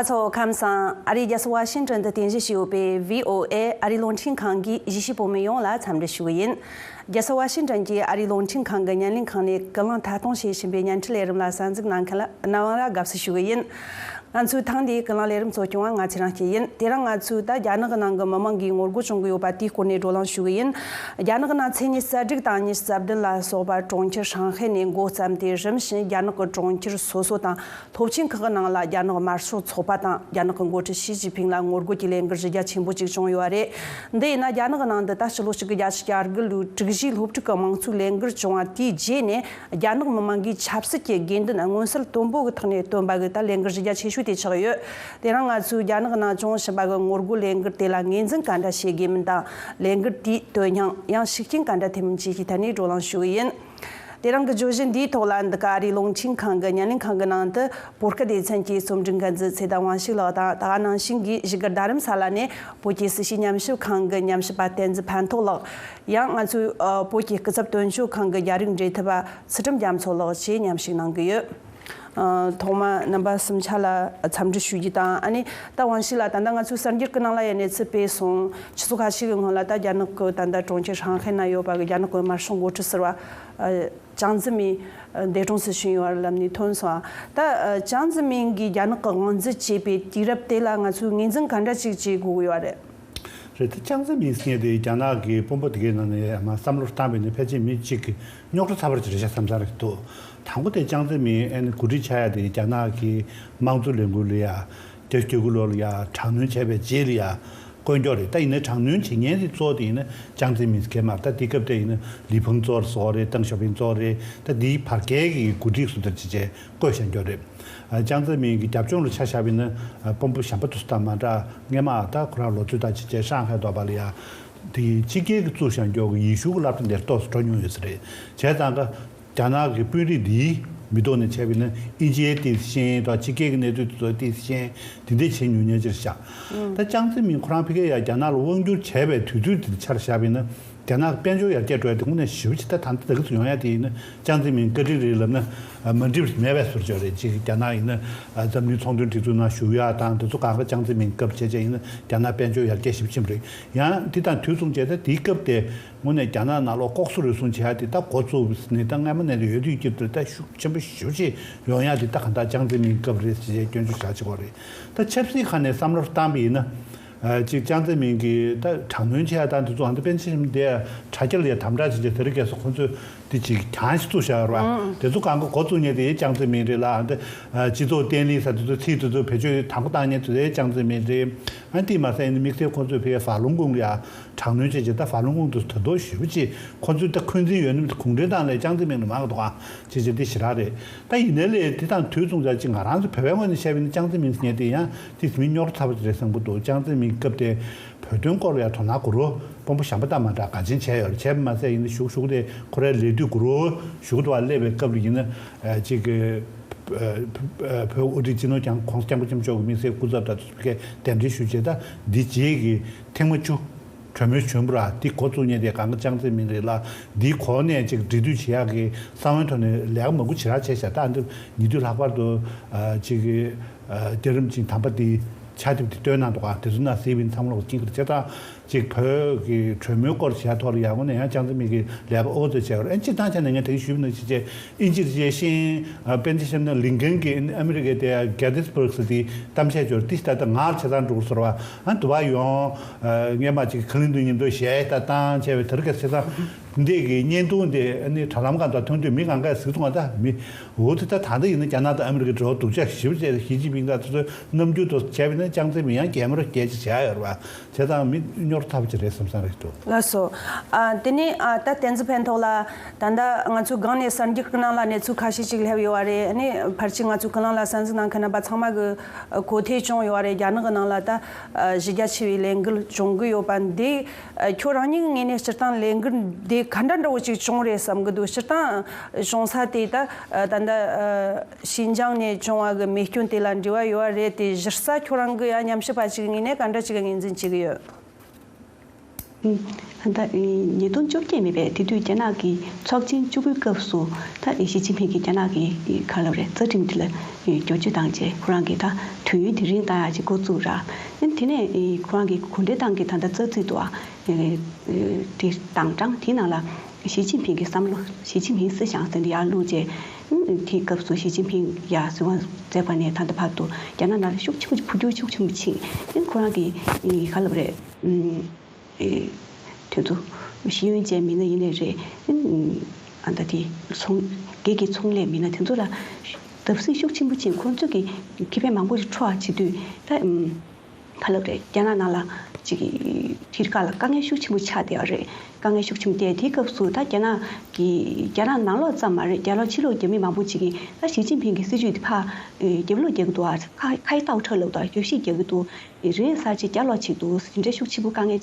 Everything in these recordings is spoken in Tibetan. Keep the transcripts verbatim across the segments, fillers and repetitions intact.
ཚོ་ཁམས་བཟང་། ཨ་རིའི་རྒྱལ་ས་ཝ་ཤིང་ཊོན་དུ་རྟེན་གཞི་བྱས་ཡོད་པའི་བྷི་ཨོ་ཨེ་ཨ་རིའི་རླུང་འཕྲིན་ཁང་གི་གཞིས་བྱེས་བོད་མི་ཡོངས་ལ་འཚམས་འདྲི་ཞུ་གི་ཡིན། རྒྱལ་ས་ཝ་ཤིང་ཊོན་གྱི་ཨ་རིའི་རླུང་འཕྲིན་ཁང་གི་བརྙན་ལེན་ཁང་ནས་ཀུན་གླེང་ཐད་གཏོང་བྱེད་བཞིན་པའི་བརྙན་འཕྲིན་ལས་རིམ་ལ་གསན་གཟིགས་གནང་མཁན་ལ་རྣམ་པ་ལ་དགའ་བསུ་ཞུ་གི་ཡིན། ང་ཚོའི་ཐེངས་འདིའི་ཀུན་གླེང་ལས་རིམ་གཙོ་སྐྱོང་བ་ང་ཚེ་རིང་སྐྱིད་ཡིན། དེ་རིང་ང་ཚོས་ད་རྒྱ་ནག་གི་ནང་གི་མི་མང་གིས་ངོ་རྒོལ་བྱུང་གི་ཡོད་པ་དེའི་སྐོར་ནས་བགྲོ་གླེང་ཞུ་གི་ཡིན། རྒྱ་ནག་གི་ནང་མཚན་ཉིད་གསལ་བསྒྲགས་དང་ཉི་ཤུ་རྩ་བདུན་ལ་སོགས་པ་གྲོང་ཁྱེར་ཧྲང་ཧའེ་ནས་འགོ་བརྩམས་ཏེ། རིམ་བཞིན་རྒྱ་ནག་གི་གྲོང་ཁྱེར་སོ་སོ་དང་སློབ་ཆེན་ཁག་གི་ནང་ལ་རྒྱ་ནག་དམར་ཤོག་ཚོགས་པ་དང་རྒྱ་ནག་གི་འགོ་ཁྲིད་ཞི་ཅིན་ཕིང་ལ་ངོ་རྒོལ་གྱི་ལས་འགུལ་གཞི་རྒྱ་ཆེན་པོ་ཅིག་བྱུང་ཡོད་པ་རེད། འདི་ཡིན་ན་རྒྱ་ནག་གི་ནང་དུ་ད་ཕྱི་ལོ་གཅིག་དགུ་བརྒྱ་ཆ་གྱ་དགུ་ལོའི་དྲུག་བཞིའི་སློབ་ཕྲུག་གི་དམངས་གཙོའི་ལས་འགུལ་བྱུང་བ་དེའི་རྗེས་ནས། རྒྱ་ནག་མི་མང་གིས་ཆབ་སྲིད་ཀྱི་དགོས་འདུན་མངོན་གསལ་དོད་པོ་གི་ཐོག་ནས་བཏོན་པ་གི་ད་ལས་འགུལ་གཞི་རྒྱ་ཆེ་ཤོས་དེ་ཆགས་ཡོད། དེ་རིང་ང་ཚོས་རྒྱ་ནག་ནང་བྱུང་བཞིན་པ་གི་ངོ་རྒོལ་ལས་འགུལ་དེ་ལ་ངོས་འཛིན་ག་འདྲ་བྱེད་དགོས་མིན་དང་། ལས་འགུལ་དེའི་དོན་སྙིང་ཡང་ཤུགས་རྐྱེན་ག་འདྲ་ཐེབས་མིན་བཅས་ཀྱི་ཐད་ནས་བགྲོ་གླེང་ཞུ་གི་ཡིན། དེ་རིང་གི་བརྗོད་གཞི་འདིའི་ཐོག་ལ་འདི་ག་ཨ་རིའི་རླུང་འཕྲིན་ཁང་གི་བརྙན་ལེན་ཁང་གི་ནང་དུ་བོད་སྐད་སྡེ་ཚན་གྱི་རྩོམ་སྒྲིག་འགན་འཛིན་ཚེ་བརྟན་དབང་ཕྱུག་ལགས་དང་། ད་ག་ནང་བཞིན་གྱི་བཞུགས་སྒར་རྡ་རམ་ས་ལ་ནས་བོད་ཀྱི་སྲིད་བྱུས་ཉམས་ཞིབ་ཁང་གི་ཉམས་ཞིབ་པ་བསྟན་འཛིན་ཕན་ཐོགས་ལགས། ཡང་ང་ཚོའི་ཨ་བོད་ཀྱི་སྐུ་ཚབ་དོན་གཅོད་ཁང་གི་རྒྱ་རིགས་འབྲེལ་མཐུད་པ་ཚུལ་ཁྲིམས་རྒྱ་མཚོ་ལགས་བཅས་མཉམ་ཞུགས་གནང་གི་ཡོད། ཨ་ཐོག་མ་རྣམ་པ་གསུམ་ཆ་ལ་འཚམས་འདྲི་ཞུ་རྒྱུ་དང་། ཨ་ནི་ད་དབང་ཕྱུག་ལགས། ད་ལྟ་ང་ཚོའི་གསར་འགྱུར་གྱི་ནང་ལ་ཡང་གནས་ཚུལ་སྤེལ་སོང་། ཆུ་ཚོད་ཁ་ཤས་ཀྱི་སྔོན་ལ་ད་རྒྱ་ནག་གི་ད་ལྟ་གྲོང་ཁྱེར་ཧྲང་ཧའེ་ན་ཡོད་པ་གི་རྒྱ་ནག་གི་དམར་ཤོག་འགོ་ཁྲིད་ཟུར་པ་ཨ་ཅང་ཙེ་མིན་འདས་གྲོངས་སུ་ཕྱིན་ཡོད་པ་ལམ་ནས་ཐོན་སོང་། ད་ཨ་ཅང་ཙེ་མིན་གྱིས་རྒྱ་ནག་གི་དབང་འཛིན་བྱས་པའི་དུས་རབས་དེ་ལ་ང་ཚོས་ངོས་འཛིན་ག་འདྲ་ཅིག་བྱེད་དགོས་ཀྱི་ཡོད་རེད། རེད། ད་ཅང་ཙེ་མིན་ཟེར་མཁན་དེ་རྒྱ་ནག་གི་དཔོན་པོ་དེ་གའི་ནང་ནས་མར་བསམ་བློ་བཏང་བས་ན་ཕལ་ཆེར་མི་གཅིག་གི་རྙོག་དྲ་ཚ་བ་ཅིག་རེད་ཤག་བསམ་ས་རེད་འདུག། དང་པོ་དེ་ཅང་ཙེ་མིན་ཨ་ནི་འགོ་ཁྲིད་ཆགས་ཡ་དེ་རྒྱ་ནག་གི་དམངས་གཙོ་ལས་འགུལ་ལ་ཡ་བརྒྱད་ཅུ་གྱ་དགུ་ལོ་ལ་ཡ་དྲག་གནོན་བྱས་པའི་རྗེས་ལ་ཡ་བསྐོས་འགྱོག་རེད། ད་ཡིན་ནའི་དྲག་གནོན་བྱེད་མཁན་དེ་གཙོ་བོ་དེ་ཡིན་ན་ཅང་ཙེ་མིན་ཟེར་མཁན་མ་རེད། ད་དེ་སྐབས་དེ་ཡིན་ན་ལི་ཕུང་ཙོ་ལ་སོགས་རེད། ཏེང་ཞའོ་ཕིང་ཙོ་རེད། ད་དེའི་བར་བརྒལ་གྱི་འགོ་ཁྲིད་སུ་དར་ཅིག་བྱས། བསྐོས་བཞག་འགྱོག་རེད། ཨ་ཅང་ཙེ་མིན་གྱི་རྒྱབ་ལྗོངས་ལ་ཆ་བཞག་པ་ཡིན་ན་ཨ་དཔོན་པོ་གཞན་པ་དེ་ཚོ་དང་མ་འདྲ། སྔས་མ་ད་ཁོ་རང་ལོ་ཚོད་དང་ཅིག་བྱས་ཧྲང་ཧའེ་དོ་པ་ལ་ཡ་དེ་ཕྱི་རྒྱལ་གྱི་བཙུགས་བཞག་འགྱོག་གི་ཡེ་ཤུ་གི་སློབ་གྲྭ་འདིར་ཏོག་ཙམ་འགྲོ་མྱོང་ཡོད་ས་རེད། བྱས་ཙང་ཀ་རྒྱ་ནག་གི་དཔོན་རིགས་འདིའི་མི་ཐོག་ནས་བྱས་པ་ཡིན་ན་དབྱིན་ཇིའི་ཏོག་ཙམ་ཤེས་ཡོན་དང་ཕྱི་རྒྱལ་གྱི་གནས་ཚུལ་དེ་ཚོ་ཏོག་ཙམ་ཤེས་ཡོན་དེ་འདྲས་བྱེད་མྱོང་མཁན་ཅིག་རེད་ཤག། ད་ཅང་ཙེ་མིན་ཁོ་རང་ཕ་གིར་ཡ་རྒྱ་ནག་ལ་དབང་བསྒྱུར་བྱས་པའི་དུས་ཚོད་དེ་ཆ་བཞག་པ་ཡིན་ན། རྒྱ་ནག་གི་དཔལ་འབྱོར་ཡར་རྒྱས་འགྲོ་ཡ་དེ་དངོས་གནས་ཞེ་པོ་ཅིག། ད་ད་ལྟ་ད་ག་ཚོད་ཡོང་ཡ་དེ་ཡིན་ན་ཅང་ཙེ་མིན་བཀའ་དྲིན་རེད་ལབ་ན་མ་འགྲིག་པ་མེད་པའི་བཟོ་འདྲ་ཅིག་ཡོད་རེད། ཅིག་རྒྱ་ནག་ཡིན་ན་འཛམ་གླིང་ཚོང་དོན་སྒྲིག་འཛུགས་ནང་ཞུགས་ཡ་དང་དེ་ཚོ་གང་ག་ཅང་ཙེ་མིན་སྐབས་བྱས་བྱས་ཡིན་ན་རྒྱ་ནག་དཔལ་འབྱོར་ཡར་རྒྱས་ཞེ་པོ་ཕྱིན་པ་རེད། ཡང་དེ་དང་དུས་མཚུངས་བྱས་ད་དེའི་སྐབས་དེ་དངོས་གནས་རྒྱ་ནག་ནང་ལོགས་ལྐོག་ཟ་རུལ་སུངས་བྱེད་ཡ་དེ་ད་འགོ་བཙུགས་ནས་ད་སྔ་མོ་ནས་ཡོད་དུས་ཀྱི་དུས་ད་ཤུགས་ཆེན་པོ་ཞེ་པོ་ཅིག་ཡོང་ཡ་དེ་ད་གང་ལྟར་ཅང་ཙེ་མིན་སྐབས་རེད་ཅེས་སྐྱོན་བརྗོད་བྱ་བྱེད་དགོས་རེད། ད་ཆབ་སྲིད་ཁ་ནས་བསམ་བློ་བཏང་པ་ཡིན་ན། ཨ་གཅིག་ཅང་ཙེ་མིན་གྱིས་ད་དྲག་གནོན་བྱས་དང་དེ་ཚོ་ཨ་འདི་པཎ་ཆེན་དེ་དྲ་རྒྱ་ལ་ཡ་དམ་དྲག་བྱེད་ཀྱི་དེ་རིང་ཁ་སང་ཁོ་ཚོས་དེ་ཅིག་གྱང་ཞིག་བཙུགས་བཞག་ཡོད་རེད་པ། དེ་ཚོ་གང་ག་འགོ་བཙུགས་མཁན་དེ་ཅང་ཙེ་མིན་རེད་ལ། ཨ་འདི་ཨ་སྤྱི་ཚོགས་བརྟན་ལྷིང་ཟེར་དེ་ཚོ་ཚིག་དེ་ཚོ་བེད་སྤྱོད་དམ་པོ་བཏང་མཁན་དེ་ཚོ་ཅང་ཙེ་མིན་རེད། ཨ་འདི་མ་ཟད་ཡིན་ན་དམིགས་བསལ་ཁོ་ཚོས་ཕ་གིའི་ཧྥ་ལུང་གུང་ལ་ཡ་དྲག་གནོན་བྱས་བྱས། ད་ཧྥ་ལུང་གུང་དེ་ཚོ་ད་དུང་ཞེ་པོ་ཅིག་ཁོ་ཚོས་ད་འཁོན་འཛིན་ཡོད་ན་གུང་ཁྲན་ཏང་ལས་ཅང་ཙེ་མིན་ལ་མང་གི་འདུག་ཨ། བྱས་བྱས་དེ་ཞེ་དྲག་རེད། ད་ཡིན་ནའི་ལས་དེ་དང་དུས་མཚུངས་ཙམ་ཅིག་ང་རང་ཚོ་བོད་པའི་ངོས་ནས་བཤད་པ་ཡིན་ན་ཅང་ཙེ་མིན་ཟེར་མཁན་དེ་ཡང་དེ་མི་རྙོག་དྲ་ཚ་པོ་ཅིག་རེད་བསམ་གྱི་འདུག། ཅང་ཙེ་མིན་སྐབས་དེ་བོད་དོན་སྐོར་ལ་ཡང་དོ་སྣང་དགོས་རུང་དཔོན་པོ་གཞན་པ་དང་མ་འདྲ་དགའ་ཆེན་བྱས་ཡོད་རེད། བྱས་པ་མ་ཟད་ཡིན་ན་གཞུག་གཞུག་དེ་ཁོ་རའི་ལས་དུས་དགོས་རུང་གཞུག་ཏུ་བ་སླེབས་པའི་སྐབས་ལ་ཡིན་ན་ཅིག་གི་བོད་དབུ་ཁྲིད་སྤྱི་ནོར་༸གོང་ས་༸སྐྱབས་མགོན་ཆེན་པོ་མཆོག་གི་དམིགས་བསལ་སྐུ་ཚབ་དང་དེ་ཚོ་ཕ་གིར་གདན་འདྲེན་ཞུས་བྱས། ད་འདི་རྗེས་ཀྱི་ཐེངས་མ་བཅུ། གྲོས་མོལ་བྱུང་བ་ར། འདི་འགོ་བཙུགས་མཁན་དེ་གང་ག་ཅང་ཙེ་མིན་རེད་ལ། འདིའི་གོ་གནས་ཅིག་འབྲེལ་མཐུད་བྱེད་ཡག་གི་གསང་བའི་ཐོག་ནས་ལས་ཀ་མང་པོ་ཞེ་དྲག་བྱས་ཤག། ད་འདི་ཉེ་དུས་ལྷག་པར་དུ་ཨ་ཅིག་གི་ཨ་རྒྱ་རིམ་ཅིག་དམ་པ་འདི་ཕྱག་དེབ་འདི་བཏོན་གནང་འདུག་ག། དེ་ཚོ་ནང་གཟིགས་པ་ཡིན་ན་ཚང་མ་ལོག་ཅིག་གི་བྱས་ཙང་ཅིག་བོད་ཀྱི་གྲོས་མོལ་སྐོར་བྱེད་ཡག་ཐོག་ལ་ཡག་པོ་ནས་ཡང་ཅང་ཙེ་མིན་གྱི་ལས་ཀ་ཨོ་ཙི་བྱས་པ་རེད། ཨ་སྤྱིར་བཏང་བྱས་ན་ངས་ད་གིན་ཞུས་པ་ནང་བཞིན་བྱས། དབྱིན་ཇིར་བཤད་ཤེས། ཨ་དཔེར་ན་ཆ་བཞག་ན་ལིན་ཀན་གྱིས་ཨ་མི་རི་ཀའི་དེ་གྷེ་ཏིས་བྷརྒ་ཟེར་དེའི་གཏམ་བཤད་བྱས་པ་དེ་ད་ལྟ་ངར་བྱས་ཙང་འགྲོ་གི་ཟེར་བ། ཨ་དུ་བ་ཡོང་། ཨ་སྔས་མ་ཅིག་ཁ་ལིན་ཏོན་མཉམ་དུ་གཞས་ད་བཏང་བྱས་པའི་དེ་རིང་ཁ་སང་བྱས་ཙང་འདི་གི་བརྙན་ཐུང་དེ་ཨ་ནི་དྲ་ལམ་སྒང་དུ་ཐོན་དུས་མི་གང་གས་གཟིགས་ཐུབ་ང་། ད་མི་འོ་དེ་ད་ད་ལྟ་ཡིན་ན་རྒྱ་ནག་དང་ཨ་མི་རི་ཀའི་འབྲེལ་བ་སྡུག་ཅག་ཞེ་པོ་བྱས། ཞི་ཅིན་ཕིང་དང་དེ་ཚོའི་རྣམ་འགྱུར་དུ་བྱས་པ་ཡིན་ན་ཅང་ཙེ་མིན་ཡང་རྒྱལ་མོ་ར་རྒྱལ་ཅིག་བྱས་ཡོད་རེད་བ། བྱས་ཙང་མི་རྙོག་དྲ་ཚ་པོ་ཅིག་རེད་བསམ་བསམ་རེད་འདུག། ལགས་སོ། ཨ་དེ་ནས་ཨ་ད་བསྟན་འཛིན་ཕན་ཐོགས་ལགས། ད་ལྟ་ང་ཚོའི་སྒང་ནས་གསར་འགྱུར་གྱི་ནང་ལ་གནས་ཚུལ་ཁ་ཤས་ཅིག་སླེབས་ཡོད་པ་རེད། ཨ་ནི་ཕལ་ཆེར་ང་ཚོའི་ཀུན་གླེང་ལ་གསན་གཟིགས་གནང་མཁན་རྣམ་པ་ཚང་མ་གི་གོ་ཐོས་བྱུང་ཡོད་པ་རེད། རྒྱ་ནག་གི་ནང་ལ་ད་ཨ་གཞི་རྒྱ་ཆེ་བའི་ལས་འགུལ་བྱུང་གི་ཡོད་པ་འདི། ཨ་ཁྱོད་རང་ཉིད་ཀྱི་ངོས་ནས་སྤྱིར་བཏང་ལས་འགུལ་འདི་ག་འདྲ་འདྲ་བོ་ཅིག་བྱུང་རེད་བསམ་གི་འདུག། སྤྱིར་བཏང་བྱུང་ས་དེ་ད་ཨ་ད་ལྟ་ཨ་ཤིན་ཅང་ནས་བྱུང་བ་གི་རྨས་སྐྱོན་དེ་ལ་འབྲེལ་བ་ཡོད་པ་རེད་དེ། གཞི་རྩ་ཁྱོད་རང་གི་ཡ་ཉམས་ཞིབ་པ་ཅིག་གི་ངོས་ནས་ག་འདྲ་ཅིག་གི་ངོས་འཛིན་བྱེད་གི་ཡོད། ད་ཉིས་སྟོང་བཅོ་བརྒྱད་མེད་པས་དེ་དུས་རྒྱ་ནག་གི་ཚོགས་ཆེན་བཅུ་དགུའི་སྐབས་སུ་ད་ཞི་ཅིན་ཕིང་གིས་རྒྱ་ནག་གི་ག་ལབ་རེད། རྩ་ཁྲིམས་དེ་ལ་བསྒྱུར་བཅོས་བཏང་རྗེས་ཁོ་རང་གིས་ད་དུས་ཡུན་དེ་རིང་བཏང་ཡག་ཅིག་འགོ་བཙུགས་ར། དེ་ནས་ཁོ་རང་གིས་གུང་ཁྲན་ཏང་གི་ད་ལྟ་རྩ་ཚིག་ཏུ་དེ་དང་གྲངས་དེའི་ནང་ལ་ཞི་ཅིན་ཕིང་གི་བསམ་བློ། ཞི་ཅིན་ཕིང་思想ཟེར་འདི་ཡར་བླུགས་རྗེས། དེའི་སྐབས་སུ་ཞི་ཅིན་ཕིང་ཡར་གསོལ་བ་མཛད་པ་ནས་ད་ལྟ་བར་དུ་རྒྱ་ནག་ནང་ལ་ཤུགས་ཆེན་པོ་འཕོ་འགྱུར་ཤུགས་ཆེན་པོ་ཕྱིན། ཁོ་རང་གིས་ག་ལབ་རེད། ཨེ། དེ་ཚོ་ཤེས་ཡོན་ཅན་མི་སྣ་ཡིན་ནའི་རེད། ཨ་ད་དེ་ཚོང་། སྒེར་གྱི་ཚོང་ལས་མི་སྣ་དེ་ཚོ་ལ་བརྡབ་གསིག་ཤུགས་ཆེན་པོ་ཕྱིན། ཁོང་ཚོས་ཀྱི་ཁེ་ཕན་མང་པོ་ཞིག་འཕྲོག་ཡག་བྱེད་དུས་ད་ག་ལབ་རེད། རྒྱ་ནག་ནང་ལ་ཅིག་དེ་ག་ལ་དཀའ་ངལ་ཤུགས་ཆེན་པོ་ཆགས་བསྡད་པ་རེད། དཀའ་ངལ་ཤུགས་ཆེན་པོ་དེ་དེའི་སྐབས་སུ་ད་རྒྱ་ནག་གི་རྒྱ་ནག་ནང་ལོགས་ཙམ་མ་རེད། རྒྱ་ལོགས་ཕྱི་ལོགས་རྒྱ་མི་མང་པོ་ཅིག་གིས་ད་ཞི་ཅིན་ཕིང་གི་སྲིད་ཇུས་དེ་ཕར་རྒྱབ་ལོག་རྒྱག་གི་འདུག་ཨ། ཁ་ཁ་ཡི་ཏའོ་ཁྲ་ལབ་དང་རྒྱབ་བཤིག་རྒྱག་གི་འདུག་རིང་ས་ཆེ་རྒྱ་ལོག་ཅིག་ཏུ་དེ་འདྲའི་ཤུགས་ཆེན་པོ་དཀའ་ངལ།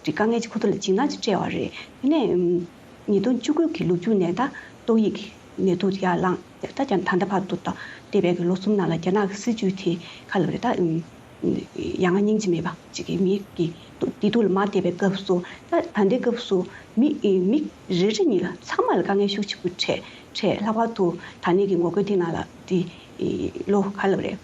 དཀའ་ངལ་ཅིག་ཁོ་ཚོ་ལ་འཇིགས་སྣང་ཅིག་སྤྲད་པ་རེད། དེ་ནས་ཉིས་སྟོང་བཅུ་དགུ་གི་ལོ་མཇུག་ནས་ད་ཏོག་དབྱིབས་ནད་དུག་ཡར་ལངས། ད་ཀྱང་ད་ལྟ་བར་དུ་ད་འདས་པའི་གི་ལོ་གསུམ་ནང་ལ་རྒྱ་ནག་གི་སྲིད་ཇུས་དེ་ག་ལབ་རེད། ད་ཡ་ང་སྙིང་རྗེ་མེད་པ་ཅིག་གི་མི་གི་བདེ་སྡུག་ལ་མར་བལྟས་པའི་སྐབས་སུ། ད་ད་ལྟའི་སྐབས་སུ་མི་མི་རེ་རེ་གཉིས་ལ་ཚང་མ་ལ་དཀའ་ངལ་ཤུགས་ཆེན་པོ་འཕྲད་འཕྲད། ལྷག་པར་དུ་ད་ནས་ཀྱི་ངོ་རྒོལ་དེ་ནང་ལ་དེ་ལོ་ག་ལབ་རེད།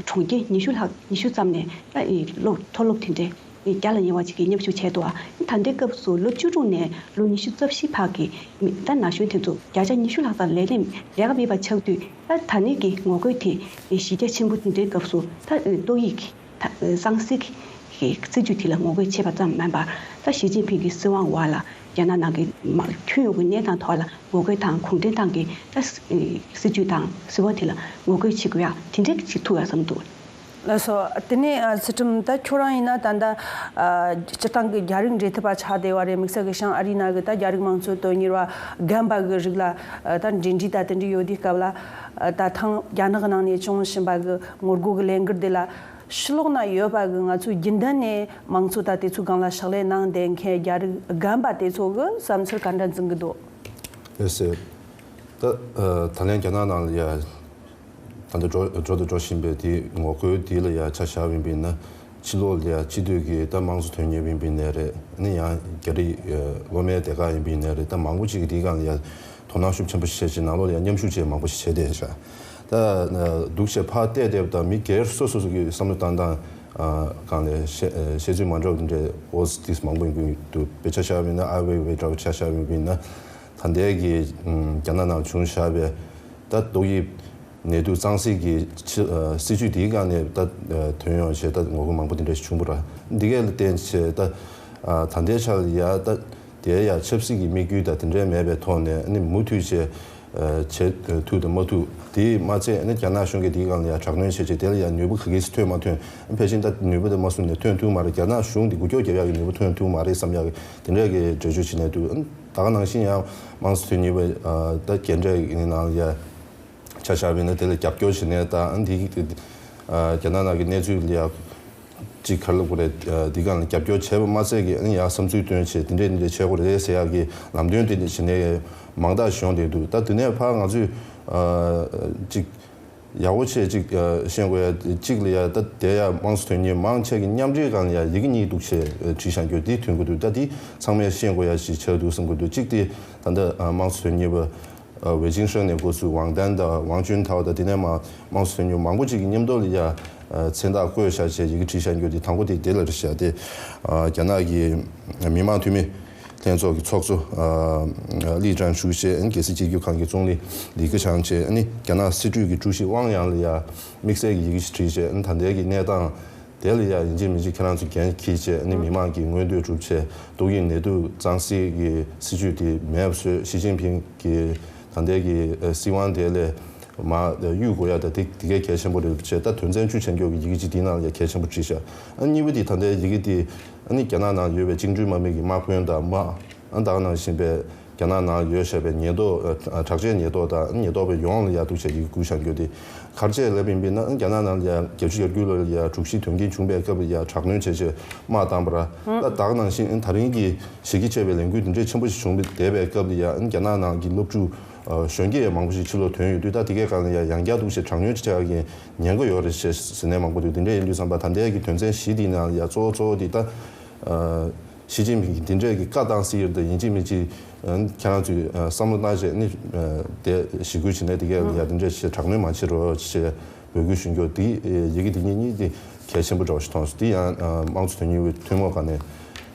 གྲོང་ཁྱེར་ཉི་ཤུ་ལྷག་ཉི་ཤུ་ཙམ་ནས་ད་སློབ་མཐོ་སློབ་དེ་འདྲའི་བརྒྱ་ལ་ཉེ་བ་ཅིག་གིས་མཉམ་ཞུགས་བྱས་འདུག་ཨ། ད་ལྟའི་སྐབས་སུ་ལོ་བཅུ་དྲུག་ནས་ལོ་ཉི་ཤུ་རྩ་བཞི་བར་གྱི་མི་ད་ན་གཞོན་དེ་ཚོ་བརྒྱ་ཆ་ཉི་ཤུ་ལྷག་ཙམ་ལས་ལས་ལས་ཀ་མེད་པ་ཆགས་དུས། ད་ད་ནས་ཀྱི་ངོ་རྒོལ་དེ་གཞི་རྒྱ་ཆེན་པོ་དེ་འདྲའི་སྐབས་སུ་ད་ཏོག་དབྱིབས་ཀྱི་ད་གཙང་སེལ་གྱི་སྲིད་ཇུས་དེ་ལ་ངོ་རྒོལ་བྱས་པ་ཙམ་མིན་པར། ད་ཞི་ཅིན་ཕིང་གི་སྲིད་དབང་འོག་ལ་རྒྱ་ནག་ནང་གི་མ་ཁྱོན་ཡོངས་ཀྱི་གནས་སྟངས་ཐོག་ལ་ངོ་རྒོལ་དང་གུང་ཁྲན་ཏང་གི་ད་སྲིད་ཇུས་དང་སྲིད་དབང་དེ་ལ་ངོ་རྒོལ་བྱེད་དགོས་ཡ་དེ་འདྲའི་ཅིག་ཐུག་ཡ་བསམ་འདུག་ལགས་སོ། དེ་ནས་ཨ་ཚུལ་ཁྲིམས། ད་ཁྱོད་རང་ཡིན་ན་ད་ལྟ་ཨ་སྤྱིར་བཏང་གི་རྒྱ་རིགས་འབྲེལ་མཐུད་པ་ཆགས་བསྡད་པ་རེད། དམིགས་བསལ་གྱི་བྱང་ཨ་རིའི་ནང་གི་ད་རྒྱ་རིགས་མང་གཙོའི་དོན་གཉེར་བ་རྒན་པ་གི་རིགས་ལ་ཨ་ད་འབྲེལ་འདྲིས་ད་དེ་འདྲ་ཡོད་དུས་སྐབས་ལ། ཨ་ད་ཐེངས་རྒྱ་ནག་གི་ནང་ནས་བྱུང་བཞིན་པ་གི་ངོ་རྒོལ་གི་ལས་འགུལ་དེ་ལ་ཕྱི་ལོགས་ན་ཡོད་པ་གི་ང་ཚོའི་རྒྱུན་ལྡན་ནས་མང་གཙོ་ད་དེ་ཚོའི་སྒང་ལ་ཕྱག་ལས་གནང་བསྡད་མཁན་རྒྱ་རིགས་རྒན་པ་དེ་ཚོ་གི་བསམ་ཚུལ་ག་འདྲ་འཛིན་གི་འདུག་ལགས་སོ། ད་ཨ་ད་ལན་རྒྱ་ནག་ནང་ལ་ཡ། ད་ལྟ་འགྲོ་འགྲོ་དང་འགྲོ་བཞིན་པའི་དེ་ངོ་རྒོལ་དེ་ལ་ཡ་ཆ་བཞག་ཡིན་པས་ན། ཕྱི་ལོགས་ལ་ཡ་སྤྱི་འཐུས་ཀྱི་ད་དམངས་གཙོ་དོན་གཉེར་ཡིན་པའི་ནའི་རེད། ཨ་ནི་ཡང་རྒྱ་རིགས་ཨ་སློབ་མའི་སྡེ་ཁག་ཡིན་པའི་ནའི་རེད། ད་མང་པོ་ཅིག་གིས་དེའི་སྒང་ལ་ཡ་དོ་སྣང་ཤུགས་ཆེན་པོ་ཞིག་བྱས་བྱས་ནང་ལོགས་ལ་ཡ་མཉམ་ཞུགས་བྱས་མང་པོ་ཞིག་བྱས་བསྡད་ཤག་ད་ཨ་འདུག་བྱས་ཕར་བལྟས་བལྟས་པ་དང་མི་སྒེར་སོ་སོ་སོ་གི་བསམ་བློ་བཏང་སྟངས་ཨ་སྒང་ལ་བཤད་བཤད་ཚུལ་མ་འདྲ་བ་འདི་འདྲའི་ཨོ་སི་ཏིས་མང་པོ་ཡིན་གྱི་འདུག་དཔེ་ཆ་བཞག་པ་ཡིན་ན་ཨའི་ཝེ་ཝེ་འདྲ་བོ་ཆ་བཞག་པ་ཡིན་ན། ད་ལྟའི་གི་ཨམ་རྒྱ་ནག་ནང་བྱུང་བཞག་པའི་ད་ཏོག་དབྱིབས་ནད་དུག་གཙང་སེལ་གྱི་ཕྱི་ཨ་སྲིད་ཇུས་དེའི་སྒང་ནས་ད་ཨ་ཐོན་ཡོང་བྱས་ད་ངོ་རྒོལ་མང་པོ་དེ་འདྲ་ཞིག་བྱུང་བ་ར། འདི་གས་ལ་བརྟེན་བྱས་ད་ཨ་ད་ལྟའི་ཆ་ལ་ཡ་ད་དེ་ཡ་ཆབ་སྲིད་ཀྱི་དམིགས་ཡུལ་དང་དེ་འདྲའི་མེད་པའི་ཐོག་ནས་ཨ་ནི་མུ་མཐུད་བྱས་ཨ་བྱེད་ཐུབ་དང་མ་ཐུབ། དེས་མ་ཚད་ཨ་ནི་རྒྱ་ནག་གཞུང་གིས་དེའི་སྒང་ལ་ཡ་དྲག་གནོན་བྱས་བྱས་དེ་ལ་ཡ་ནུས་པ་ག་གིས་ཐོན་མ་ཐོན། ཕལ་ཆེར་ད་ནུས་པ་དེ་མ་བཟུང་ནས་ཐོན་ཐུབ་མ་རེད། རྒྱ་ནག་གཞུང་དེ་འགུལ་སྐྱོད་རྒྱབ་ཡག་གི་ནུས་པ་ཐོན་ཐུབ་མ་རེད་བསམ་ཡག་གི་དེ་འདྲ་གི་འགྲེལ་བརྗོད་བྱེད་གནས་འདུག་ད་ག་ནང་བཞིན་ཡང་དམངས་གཙོ་དོན་གཉེར་བ་ཨ་ད་རྒན་གྲས་ཀྱི་ནང་ལ་ཡ་ཆ་བཞག་པ་ཡིན་ན་དེ་ལ་རྒྱབ་སྐྱོར་བྱེད་གནས་དང་ཨ་འདི་ཨ་རྒྱ་ནག་ནང་གི་གནས་ཚུལ་ལ་ཡ་ཅིག་ག་རེ་ལབ་དགོས་རེད། ཨ་འདི་སྒང་ལ་རྒྱབ་སྐྱོར་བྱས་པ་མ་ཚད་ཀྱི་ཨ་ནི་ཡང་བསམ་ཚུལ་བཏོན་བྱས་དེ་འདྲས་འདི་འདྲས་བྱེད་དགོས་རེད་ཟེར་ཡག་གི་ལམ་སྟོན་དེ་འདྲས་བྱེད་གནས་མང་དག་ཞིག་ཡོང་བསྡད་འདུག་ད་དེ་ནས་ཕར་ང་ཚོས་ཨ་ཅིག་ཡག་པོ་བྱས་ཅིག་ཨ་ཤེས་དགོས་ཡ། གཅིག་ལ་ཡ་ད་དེ་ཡ་དམངས་གཙོ་དོན་གཉེར་མང་ཆེ་གི་མཉམ་འབྲེལ་སྒང་ལ་ཡ་ཡི་གེ་གཉིས་འདུག་བྱས་བྲིས་བཞག་རྒྱུ་འདི་ཐོན་གྱི་འདུག་ད་འདི་ཚང་མས་ཤེས་དགོས་ཡ་ཞིག་ཆགས་འདུག་བསམ་གྱི་འདུག་གཅིག་དེ་ད་ལྟ་ཨ་དམངས་གཙོ་དོན་གཉེར་བ་ཨ་ཝེ་ཅིན་ཧྲེང་ནས་འགོ་བཙུགས་ཝང་ཏན་དང་ཝང་ཅུན་ཐའོ་དང་དེ་ནས་མ་དམངས་གཙོ་དོན་གཉེར་མང་པོ་ཅིག་གི་མཉམ་དུ་ལ་ཡ་ཨ་མཚན་རྟགས་བཀོད་བཞག་བྱས་ཡི་གེ་བྲིས་བཞག་རྒྱུ་འདི་དང་པོ་དེ་དེ་ལ་རེད་བཞག་དེ་ཨ་རྒྱ་ནག་གི་མི་དམངས་འཐུས་མི་ལྷན་ཚོགས་ཀྱི་ཚོགས་གཙོ་ཨ་ལི་ཀྲན་ཧྲུའུ་ཞི་ཨན་རྒྱལ་སྲིད་སྤྱི་ཁྱབ་ཁང་གི་ཙུང་ལི་ལི་ཁེ་ཆང་བཅས་ཨ་ནི་རྒྱ་ནག་སྲིད་གྲོས་ཀྱི་ཀྲུའུ་ཞི་ཝང་དབྱང་ལ་ཡ་དམིགས་བསལ་གྱི་ཡི་གེ་ཞིག་བྲིས་བྱས་ཨ་ནི་ད་ལྟའི་གི་གནས་སྟངས་དེ་ལ་ཡ་ཡིན་གཅིག་མིན་གཅིག་ཁྱེད་རང་ཚོ་འགན་འཁྱེར་བྱས་ཨ་ནི་མི་དམངས་ཀྱི་མངོན་འདོད་སྒྲུབ་བྱས་ཏོག་དབྱིབས་ནད་དུག་གཙང་སེལ་གྱི་སྲིད་ཇུས་དེ་མེད་པ་བཟོས། ཞི་ཅིན་ཕིང་གི་ད་ལྟའི་གི་ཨ་སྲིད་དབང་དེ་ལས་མར་གཡུག་དགོས་ཡ་ད་དེ་དེ་གའི་གལ་ཆེན་པོ་རེད་བྱས། ད་དོན་ཚན་བཅུ་ཆེན་སྐྱོང་གི་ཡི་གེ་གཅིག་དེའི་ནང་ལ་ཡ་གལ་ཆེན་པོ་བྲིས་ཤག་ཨ་གཉིས་པ་དེ་ད་ལྟའི་ཡི་གེ་དེ་ཨ་ནི་རྒྱ་ནག་ནང་ཡོད་པའི་བཅིངས་འགྲོལ་དམག་མི་གི་དམག་དཔོན་དང་དམག་ཨ་ད་ག་ནང་བཞིན་པའི་རྒྱ་ནག་ནང་ཡོད་བཞག་པའི་ཉེན་རྟོག་ཨ་དྲག་ཆས་ཉེན་རྟོག་དང་ཉེན་རྟོག་པ་ཡོངས་ལ་ཡ་འདུག་བྱས་ཡི་གེ་བསྐུར་བཞག་རྒྱུ་དེ་ག་རེ་བྱས་ལབ་ཡིན་པས་ན་རྒྱ་ནག་ནང་ལ་ཡ་བརྒྱད་ཅུ་གྱ་དགུ་ལོ་ལ་ཡ་དྲུག་བཞི་དོན་རྐྱེན་བྱུང་པའི་སྐབས་ལ་ཡ་དྲག་གནོན་བྱས་བྱས་དམག་བཏང་པ་ར། ད་ད་ག་ནང་བཞིན་ཨ་ད་རིང་གི་གཞི་རྒྱ་ཆེ་བའི་ལས་འགུལ་འདི་འདྲའི་ཆེན་པོ་ཞིག་བྱུང་བསྡད་པའི་སྐབས་ལ་ཡ་ཨ་རྒྱ་ནག་ནང་གི་སློབ་ཕྲུག་ཨ་གཞོན་སྐྱེས་མང་པོ་ཞིག་ཕྱི་ལོགས་ཐོན་ཡོད་དུས་ད་དེ་གའི་སྒང་ལ་ཡ་ཡང་བསྐྱར་འདུག་བྱས་དྲག་གནོན་བྱེད་ཡག་གི་ཉེན་ཁ་ཡོད་རེད་ཅེས་ཟེར་ནས་མང་པོ་འདུག་དེ་འདྲ་ཡིན་དུས་ཙམ་པ་ད་ལྟའི་གི་དོན་ཚན་བཞི་དེའི་ནང་ལ་ཡ་གཙོ་བོ་གཙོ་བོ་དེ་ད་ཨ་ ཞི་ཅིན་ཕིང་གིས་འདི་འདྲས་ཀྱི་བཀའ་བཏང་སྲིད་ཀྱི་རེད། ད་ཡིན་གཅིག་མིན་གཅིག་ཁྱེད་རང་ཚོས་བསམ་བློ་བཏང་བྱས་ནི་དེ་ཞི་རྒོལ་བྱེད་ནས་དེ་གས་ཡ་དེ་འདྲས་ཞེ་དྲག་གནོན་མ་བྱེད་རོགས་ཞེས་འབོད་སྐུལ་ཞུ་རྒྱུ་དེ་ཡི་གེ་དེ་གཉིས་གཉིས་དེ་གལ་ཆེན་པོ་འདྲ་བོ་ཞིག་མཐོང་སོང་། དེ་ཡང་དམངས་གཙོ་དོན་གཉེར་བའི་ཐུན་མོང་སྒང་ནས་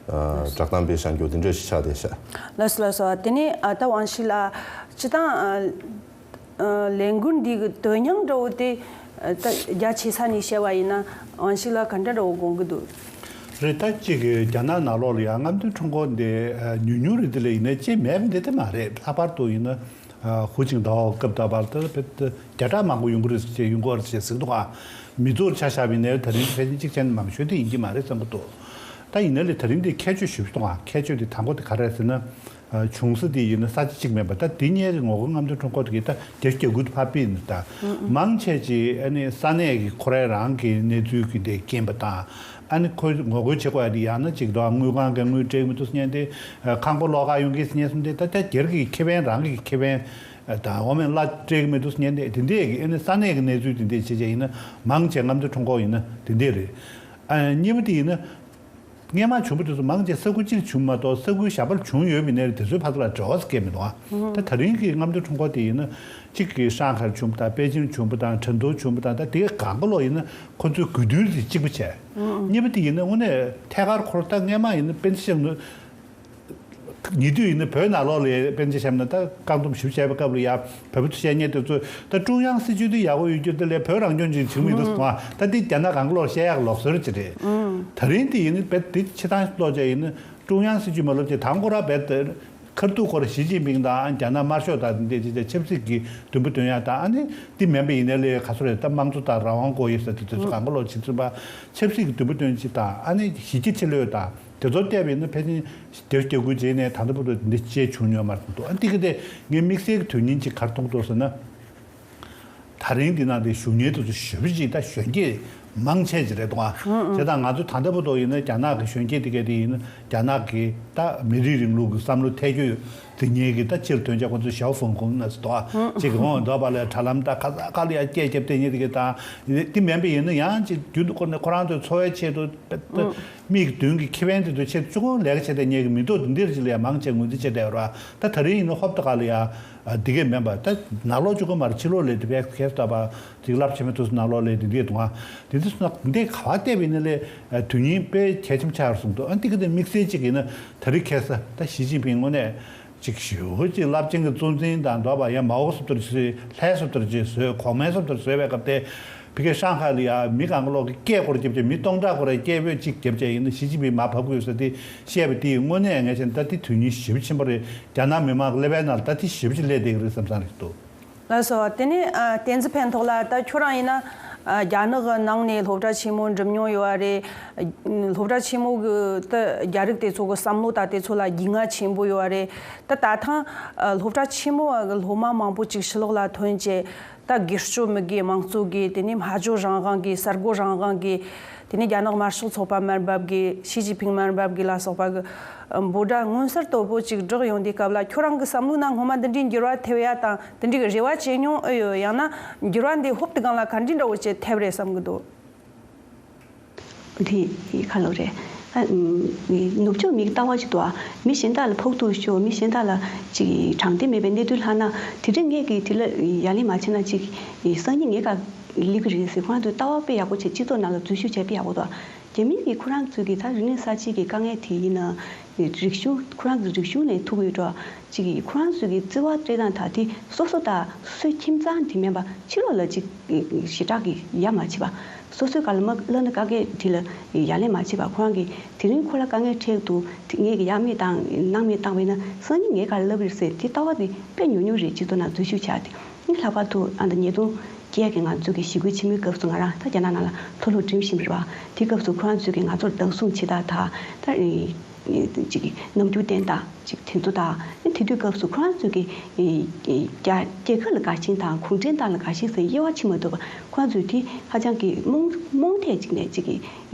བསྒྲགས་གཏམ་སྤེལ་བཞག་རྒྱུ་དེ་འདྲས་ཞིག་ཆགས་བསྡད་ཤག་ལགས་སོ་ལགས་སོ། དེ་ནས་ད་ཝང་ཞི་ལགས་སྤྱི་བཏང་ལས་འགུལ་འདི་གི་དོན་སྙིང་འདྲ་བོ་དེ་ད་རྒྱ་ཆེ་ས་ནས་བཤད་པ་ཡིན་ན་ཝང་ཞི་ལགས་ག་འདྲ་འདྲ་བོ་དགོངས་ཀྱི་འདུག་རེད། ད་གཅིག་གི་རྒྱ་ནག་ནང་ལོགས་ལ་ཡང་རྔམ་སྟོན་ཁྲོམ་སྐོར་འདི་ཉུང་ཉུང་རེད། དེ་ལས་ཡིན་ན་ཅི་མེད་པ་འདི་དེ་མ་རེད། ལྷག་པར་དུ་ཡིན་ན་ཧུའུ་ཅིན་ཐའོ་སྐབས་ད་བར་དུ་བེད་བརྒྱ་ཕྲག་མང་པོ་ཡོང་གི་རེད་ཟེར་ཡོང་གི་རེད་ཟེར་གྱི་འདུག་ཨ། མི་ཚོར་ཆ་བཞག་པ་ཡིན་ན་ད་རིང་ཕལ་ཆེར་གཅིག་ཆེན་མང་ཤོས་དེ་ཡིན་གྱི་མ་རེད་བསམ་གྱི་འདུག་ད་ཡིན་ན་ལས་ད་རིང་འདི་ཁྱད་ཆོས་ཞུ་གི་འདུག་ཨ། ཁྱད་ཆོས་དེ་དང་པོ་དེ་ག་རེ་རེད་ཟེར་ན། བྱུང་ས་དེ་ཡིན་ན་ས་ཆ་གཅིག་མིན་པ། ད་དེ་སྔོན་གྱི་ངོ་རྒོལ་རྔམ་སྟོན་ཁྲོམ་སྐོར་དེ་གི་ད་རྒྱ་རྒྱ་སྐུད་ཕར་ཕུད་ནས་ད་མང་ཆེ་ཅིག་ཨ་ནི་ས་གནས་ཀྱི་ཁོ་རའི་རང་གི་གནས་ཚུལ་གྱི་དེ་རྐྱེན་པ་དང་། ཨ་ནི་ཁོས་ངོ་རྒོལ་བྱེད་དགོས་ཡ་དེ་ཡང་ན་ཅིག་ད་དངུལ་ཁང་གི་དངུལ་སྤྲད་ཀྱི་མི་འདུག་ཟེར་མཁན་དེ། ཁང་པ་ལོགས་ཀ་ཡོང་གི་ཟེར་མཁན་གསུམ་དེ་ད་ལྟ་སྒེར་གྱི་ཁེ་ཕན་རང་གི་ཁེ་ཕན་དང་འོ་མའི་གླ་སྤྲད་ཀྱི་མི་འདུག་ཟེར་མཁན་དེ་དེ་འདྲས་ཀྱི་ཨ་ནི་ས་གནས་ཀྱི་གནས་ཚུལ་དེ་འདྲས་བྱེད་བྱས་ཡིན་ན་མང་ཆེ་རྔམ་སྟོན་ཁྲོམ་སྐོར་ཡིན་ན་དེ་འདྲས་རེད། ཨ་གཉིས་པ་དེ་ཡིན་ན། སྔོན་མ་བྱུང་བ་དེ་ཚོ་མང་ཆེ་ས་ཁུལ་གཅིག་བྱུང་མ་གཏོགས་ས་ཁུལ་གཞན་པར་བྱུང་ཡོད་པའི་གནས་རིགས་དེ་ཚོའི་བར་ལ་འབྲེལ་བ་སྐྱེལ་མི་འདུག་ཨ། ད་ད་རིང་གི་རྔམ་སྟོན་ཁྲོམ་སྐོར་དེ་ཡིན་ན་གཅིག་གི་ཧྲང་ཧའེར་བྱུང་བ་དང་པེ་ཅིང་བྱུང་བ་དང་ཁྲེང་ཏུའུ་བྱུང་བ་དང་ད་དེ་གང་ག་ལོག་ཡིན་ན་ཁོ་ཚོའི་དགོས་འདུན་དེ་གཅིག་པ་བྱས། གཉིས་པ་དེ་ཡིན་ན་དངོས་གནས་ཐད་ཀར་ཁོ་རང་ད་སྔོན་མ་ཡིན་ན་པེ་ཅིང་ནི་ཉེ་དུས་ཡིན་ན་བོད་ནང་ལོགས་ལ་དཔེར་ན་ཆ་བཞག་ན་ད་བཀག་སྡོམ་ཞིབ་བྱས་པའི་སྐབས་ལ་ཡ་བོད་པ་ཚོ་བཤད་མཁན་དེ་ཚོས་ད་ཀྲུང་དབྱང་སྲིད་ཇུས་དེ་ཡག་པོ་ཡོད་རྒྱུ་དེ་ལས་བོད་རང་སྐྱོང་ཅིག་བྱུང་མི་འདུག་ཟེར་བ་ད་འདི་རྒྱ་ནག་གང་ག་ལོག་བཤད་ཡག་ལོག་སྲོལ་ཅིག་རེད། ད་རིང་དེ་ཡིན་ན་བེད་དེ་ཆེ་ཐང་ལོག་བྱས་ཡིན་ན་ཀྲུང་དབྱང་སྲིད་ཇུས་མ་ལོབས་ཅིག་དང་ཁོ་ར་བེད་དེ་ཁར་ཐུག་ཁོ་ར་ཞི་ཅིན་ཕིང་དང་རྒྱ་ནག་དམར་ཤོག་དང་འདི་འདྲ་ཅིག་ཆབ་སྲིད་ཀྱི་མདུན་པ་སྟོན་ཡག་དང་ཨ་ནི་འདི་མིན་པ་ཡིན་ན་ལས་ག་ཚོད་རེད། ད་དམངས་གཙོ་དང་རང་དབང་དགོས་ཡོད་ཟེར་དེ་དེ་ཚོ་གང་ག་ལོག་བྱེད་ཚུལ་པ་ཆབ་སྲིད་ཀྱི་མདུན་པ་སྟོན་ཅིག་དང་ཨ་ནི་གཞི་རྒྱ་ཆེ་ལོས་དང་། དེ་ཚོར་བལྟས་པ་ཡིན་ན་ཕལ་ཆེར་དེར་སྐྱབས་མགོན་རྗེས་ནས་ད་ལྟ་བར་དུ་འདི་ཅེས་བྱུང་མྱོང་མ་རེད་འདུག་ཨ་འདི་ག་དེ་ངས་དམིགས་བསལ་གྱི་དོན་སྙིང་ཅིག་ག་རེ་མཐོང་འདུག་ཟེར་ན། ད་རིང་འདི་ནང་དེ་ཞུ་མཁན་དེ་ཚོ་ཞེ་པོ་ཅིག་ད་གཞོན་སྐྱེས་མང་ཆེ་ཅིག་རེད་འདུག་ཨ། དེ་དང་ང་ཚོ་ད་ལྟ་བར་དུ་ཡིན་ན་རྒྱ་ནག་གི་གཞོན་སྐྱེས་དེ་ག་དེ་ཡིན་ན་རྒྱ་ནག་གི་ད་མི་རིགས་རིང་ལུགས་ཀྱི་བསམ་བློ་ཐལ་རྒྱུ་ཡོད་དེ་ངེད་ཀྱི་ད་སྤྱིར་དོན་རྐྱང་ཁོ་ཚོ་ཞའོ་ཧྥུང་ཧྥུང་ན་ཟེར་འདུག་ཨ། ཅིག་འོང་འདོད་པ་ལས་དྲ་ལམ་ད་ག་ས་ག་ལ་ཡ་སྐད་རྒྱབ་བསྡད་མཁན་དེ་ག་དང་དེ་མིན་པ་ཡིན་ན་ཡང་ཅིག་རྒྱུན་དུ་ཁོ་ནས་ཁོ་རང་ཚོའི་འཚོ་བའི་ཆེད་དུ། མིག་མདུན་གྱི་ཁེ་ཕན་དེ་ཚོ་ཆེད་དུ་ཅུང་ལས་ཀ་བྱེད་བསྡད་མཁན་གྱི་མི་ཐོག་འདི་འདིར་ཅིག་ལ་ཡང་མང་ཆེ་ངོས་འཛིན་བྱེད་བསྡད་ཡོད་རེད་བ། ད་ད་རིང་ཡིན་ན་ཧོབ་ཏེ་ག་ལ་ཡ་འདི་གས་མིན་པ་ད་ནང་ལོགས་གཅིག་པོ་མ་རེད། ཕྱི་ལོགས་ལ་དེ་བས་ཁྱད་མཚར་བ་ཅིག་རླབས་ཆེན་མོ་དུས་སུ་ནང་ལོགས་ལ་དེ་འདྲས་འདུག་ཨ། དེ་འདྲ་སོང་ན་འདི་ག་བ་བལྟས་པ་ཡིན་ན་ལས་དོན་སྙིང་དཔེ་གལ་ཆེན་པོ་ཆགས་ཡོད་གསུངས་འདུག་ཨ། འདི་ག་དེ་དམིགས་བསལ་གཅིག་ཡིན་ན་ད་རིང་ཁ་སང་ད་ཞི་ཅིན་ཕིང་དངོས་གནས། ཅིག་ཞུ་ཅིག་རླབས་ཆེན་གྱི་གཙོ་འཛིན་དང་འདོད་པ་ཡང་མའོ་སུ་ཏུར་ཅིག་ལྷའི་སུ་ཏུར་ཅིག་བཟོས་གོང་མའི་སུ་ཏུར་བཟོས་པའི་སྐབས་དེ་ཕ་གིའི་ཧྲང་ཧའེ་ལ་ཡ་མི་གང་ག་ལོག་གི་སྐད་སྐོར་རྒྱབ་ཅིག་མི་སྟོང་ཕྲག་སྐོར་སྐད་འབོད་ཅིག་རྒྱབ་ཅིག་ཡིན་ན་ཞི་ཅིན་ཕིང་མར་བབས་དགོས་ཟེར་དེ་བཤད་པ་དེ་དངོས་གནས་ངས་བྱས་ན་ད་དེ་དོན་སྙིང་ཞེ་པོ་ཆེན་པོ་རེད། རྒྱ་ནག་མི་མང་གི་ཀླད་པའི་ནང་ལ་ད་དེ་ཞེ་པོ་ཅིག་སླེབས་བསྡད་ཀྱི་རེད་བསམ་བསམ་རེད་འདུག་ལགས་སོ། དེ་ནས་ཨ་བསྟན་འཛིན་ཕན་ཐོགས་ལགས། ད་ཁྱོད་རང་ཡིན་ན་ཨ་རྒྱ་ནག་གི་ནང་ནས་སློབ་གྲྭ་ཆེན་མོ་འགྲིམ་མྱོང་ཡོད་པ་རེད། སློབ་གྲྭ་ཆེན་མོ་གི་ད་རྒྱ་རིགས་དེ་ཚོ་གི་བསམ་བློ་ད་དེ་ཚོ་ལ་རྒྱུས་མངའ་ཆེན་པོ་ཡོད་པ་རེད། ད་ད་ཐེངས་ཨ་སློབ་གྲྭ་ཆེན་མོ་བ་གི་སློབ་མ་མང་པོ་ཅིག་ཕྱི་ལོགས་ལ་ཐོན་བྱས། ད་སྒེར་གཅོད་མི་དགོས། དམངས་གཙོ་དགོས། དེ་ནས་སྨྲ་བརྗོད་རང་དབང་དགོས། གསར་འགོད་རང་དབང་དགོས། དེ་ནས་རྒྱ་ནག་དམར་ཤོག་ཚོགས་པ་མར་འབབ་དགོས། ཞི་ཅིན་ཕིང་མར་འབབ་དགོས་ལ་སོགས་པ་གི་འབོད་སྒྲ་མངོན་གསལ་དོད་པོ་ཅིག་བསྒྲགས་ཡོང་དུས་སྐབས་ལ་ཁྱོད་རང་གི་བསམ་བློའི་ནང་སྔོན་མ་འདི་འདྲའི་འགྱུར་བ་ཐེབས་ཡ་དང་དེ་འདྲའི་རེ་བ་བྱེད་མྱོང་ཨེ་ཡོད། ཡང་ན་འགྱུར་བ་འདི་ཧོབ་ཏེ་སྒང་ལ་ག་འདྲའི་འདྲ་བོ་ཅིག་ཐེབས་རེད་བསམ་གི་འདུག་དེ་ཁ་ལོ་རེད། ཨ་ནུབ་ཕྱོགས་མིའི་ལྟ་བ་ཞིག་འདུག་ཨ། མི་གཞན་དག་ལ་ཕོག་ཐུག་ཤོར། མི་གཞན་དག་ལ་ཅིག་དྲང་བདེན་མེད་པའི་གནས་ཚུལ་ལྷག་ན་དེ་འདྲ་ངས་ཀྱིས་དེ་ལ་ཡ་ལན་མ་བྱས་ན་ཅིག་སང་ཉིན་ངའི་སྒང་སླེབས་ཀྱི་རེད་ཟེར་ཁོ་རང་ཚོས་ལྟ་བ་དཔེ་ཡག་པོ་བྱས་སྤྱི་ཚོགས་ནང་ལ་འཛུལ་ཞུགས་བྱས་དཔེ་ཡག་པོ་འདུག་ཨ། རྒྱ་མི་གིས་ཁོ་རང་ཚོས་ཀྱི་ད་རིག་གནས་གསར་བརྗེ་གི་དཀའ་ངལ་དེ་ཡིན་ན། རིག་གཞུང་ཁོ་རང་གི་རིག་གཞུང་ནས་ཐུག་ཡོད་འགྲོ། ཅིག་གིས་ཁོ་རང་ཚོས་ཀྱི་བརྩི་བ་སྤྲད་སྟངས་དག་དེ་སོ་སོ་དང་སོའི་ཁྱིམ་ཚང་དེ་མིན་པ་ཕྱི་ལོགས་ལ་ཅིག་ཞེ་དྲག་གི་ཡ་མ་བྱེད་པ། སོ་སོའི་སྒང་ལ་མ་བསླབ་ན་དཀའ་སྐད་དེ་ལ་ཡ་ལན་མ་བྱེད་པ། ཁོ་རང་གིས་དེ་རིང་ཁོ་ལ་དཀའ་ངལ་འཕྲད་འདུག་དེ་ངས་ཀྱི་ཡ་མེད་བཏང་གནང་མེད་བཏང་བས་ན་སང་ཉིན་ངའི་སྒང་ལ་བསླབ་ཀྱི་རེད་ཟེར་དེ་ལྟ་བ་དེ་དཔེ་ཉུང་ཉུང་རེད། སྤྱི་ཚོགས་ནང་འཛུལ་ཞུགས་བྱ་དེ་ལྷག་པར་དུ་ཨ་ད་ཉིས་སྟོང་བརྒྱད་ཀྱི་ང་ཚོ་གི་ཞི་རྒོལ་ཆེན་མོའི་སྐབས་སུ་ང་རང་ད་རྒྱ་ནག་ནང་ལ་མཐོ་སློབ་འགྲིམ་བཞིན་པ་རེད་བ། དེ་སྐབས་སུ་ཁོ་རང་ཚོས་ཀྱི་ང་ཚོར་བདག་བཟུང་བྱེད་སྟངས་དང་ད། ཅིག་རྣམ་འགྱུར་བསྟན་སྟངས་ཅིག་དེ་ཚོ་དང་། དེ་དུས་སྐབས་སུ་ཁོ་རང་ཚོས་ཀྱི་རྒྱ་རྒྱལ་ཁབ་ལ་དགའ་ཞེན་དང་གུང་ཁྲན་ཏང་ལ་དགའ་ཞེན་ཟེར་དབྱེ་བ་ཕྱེ་མ་ཐུབ་པ། ཁོ་རང་ཚོས་དེ་ཧ་ཅང་གི་རྨོངས་རྨོངས་དད་ཅིག་ནས་ཅིག་གི་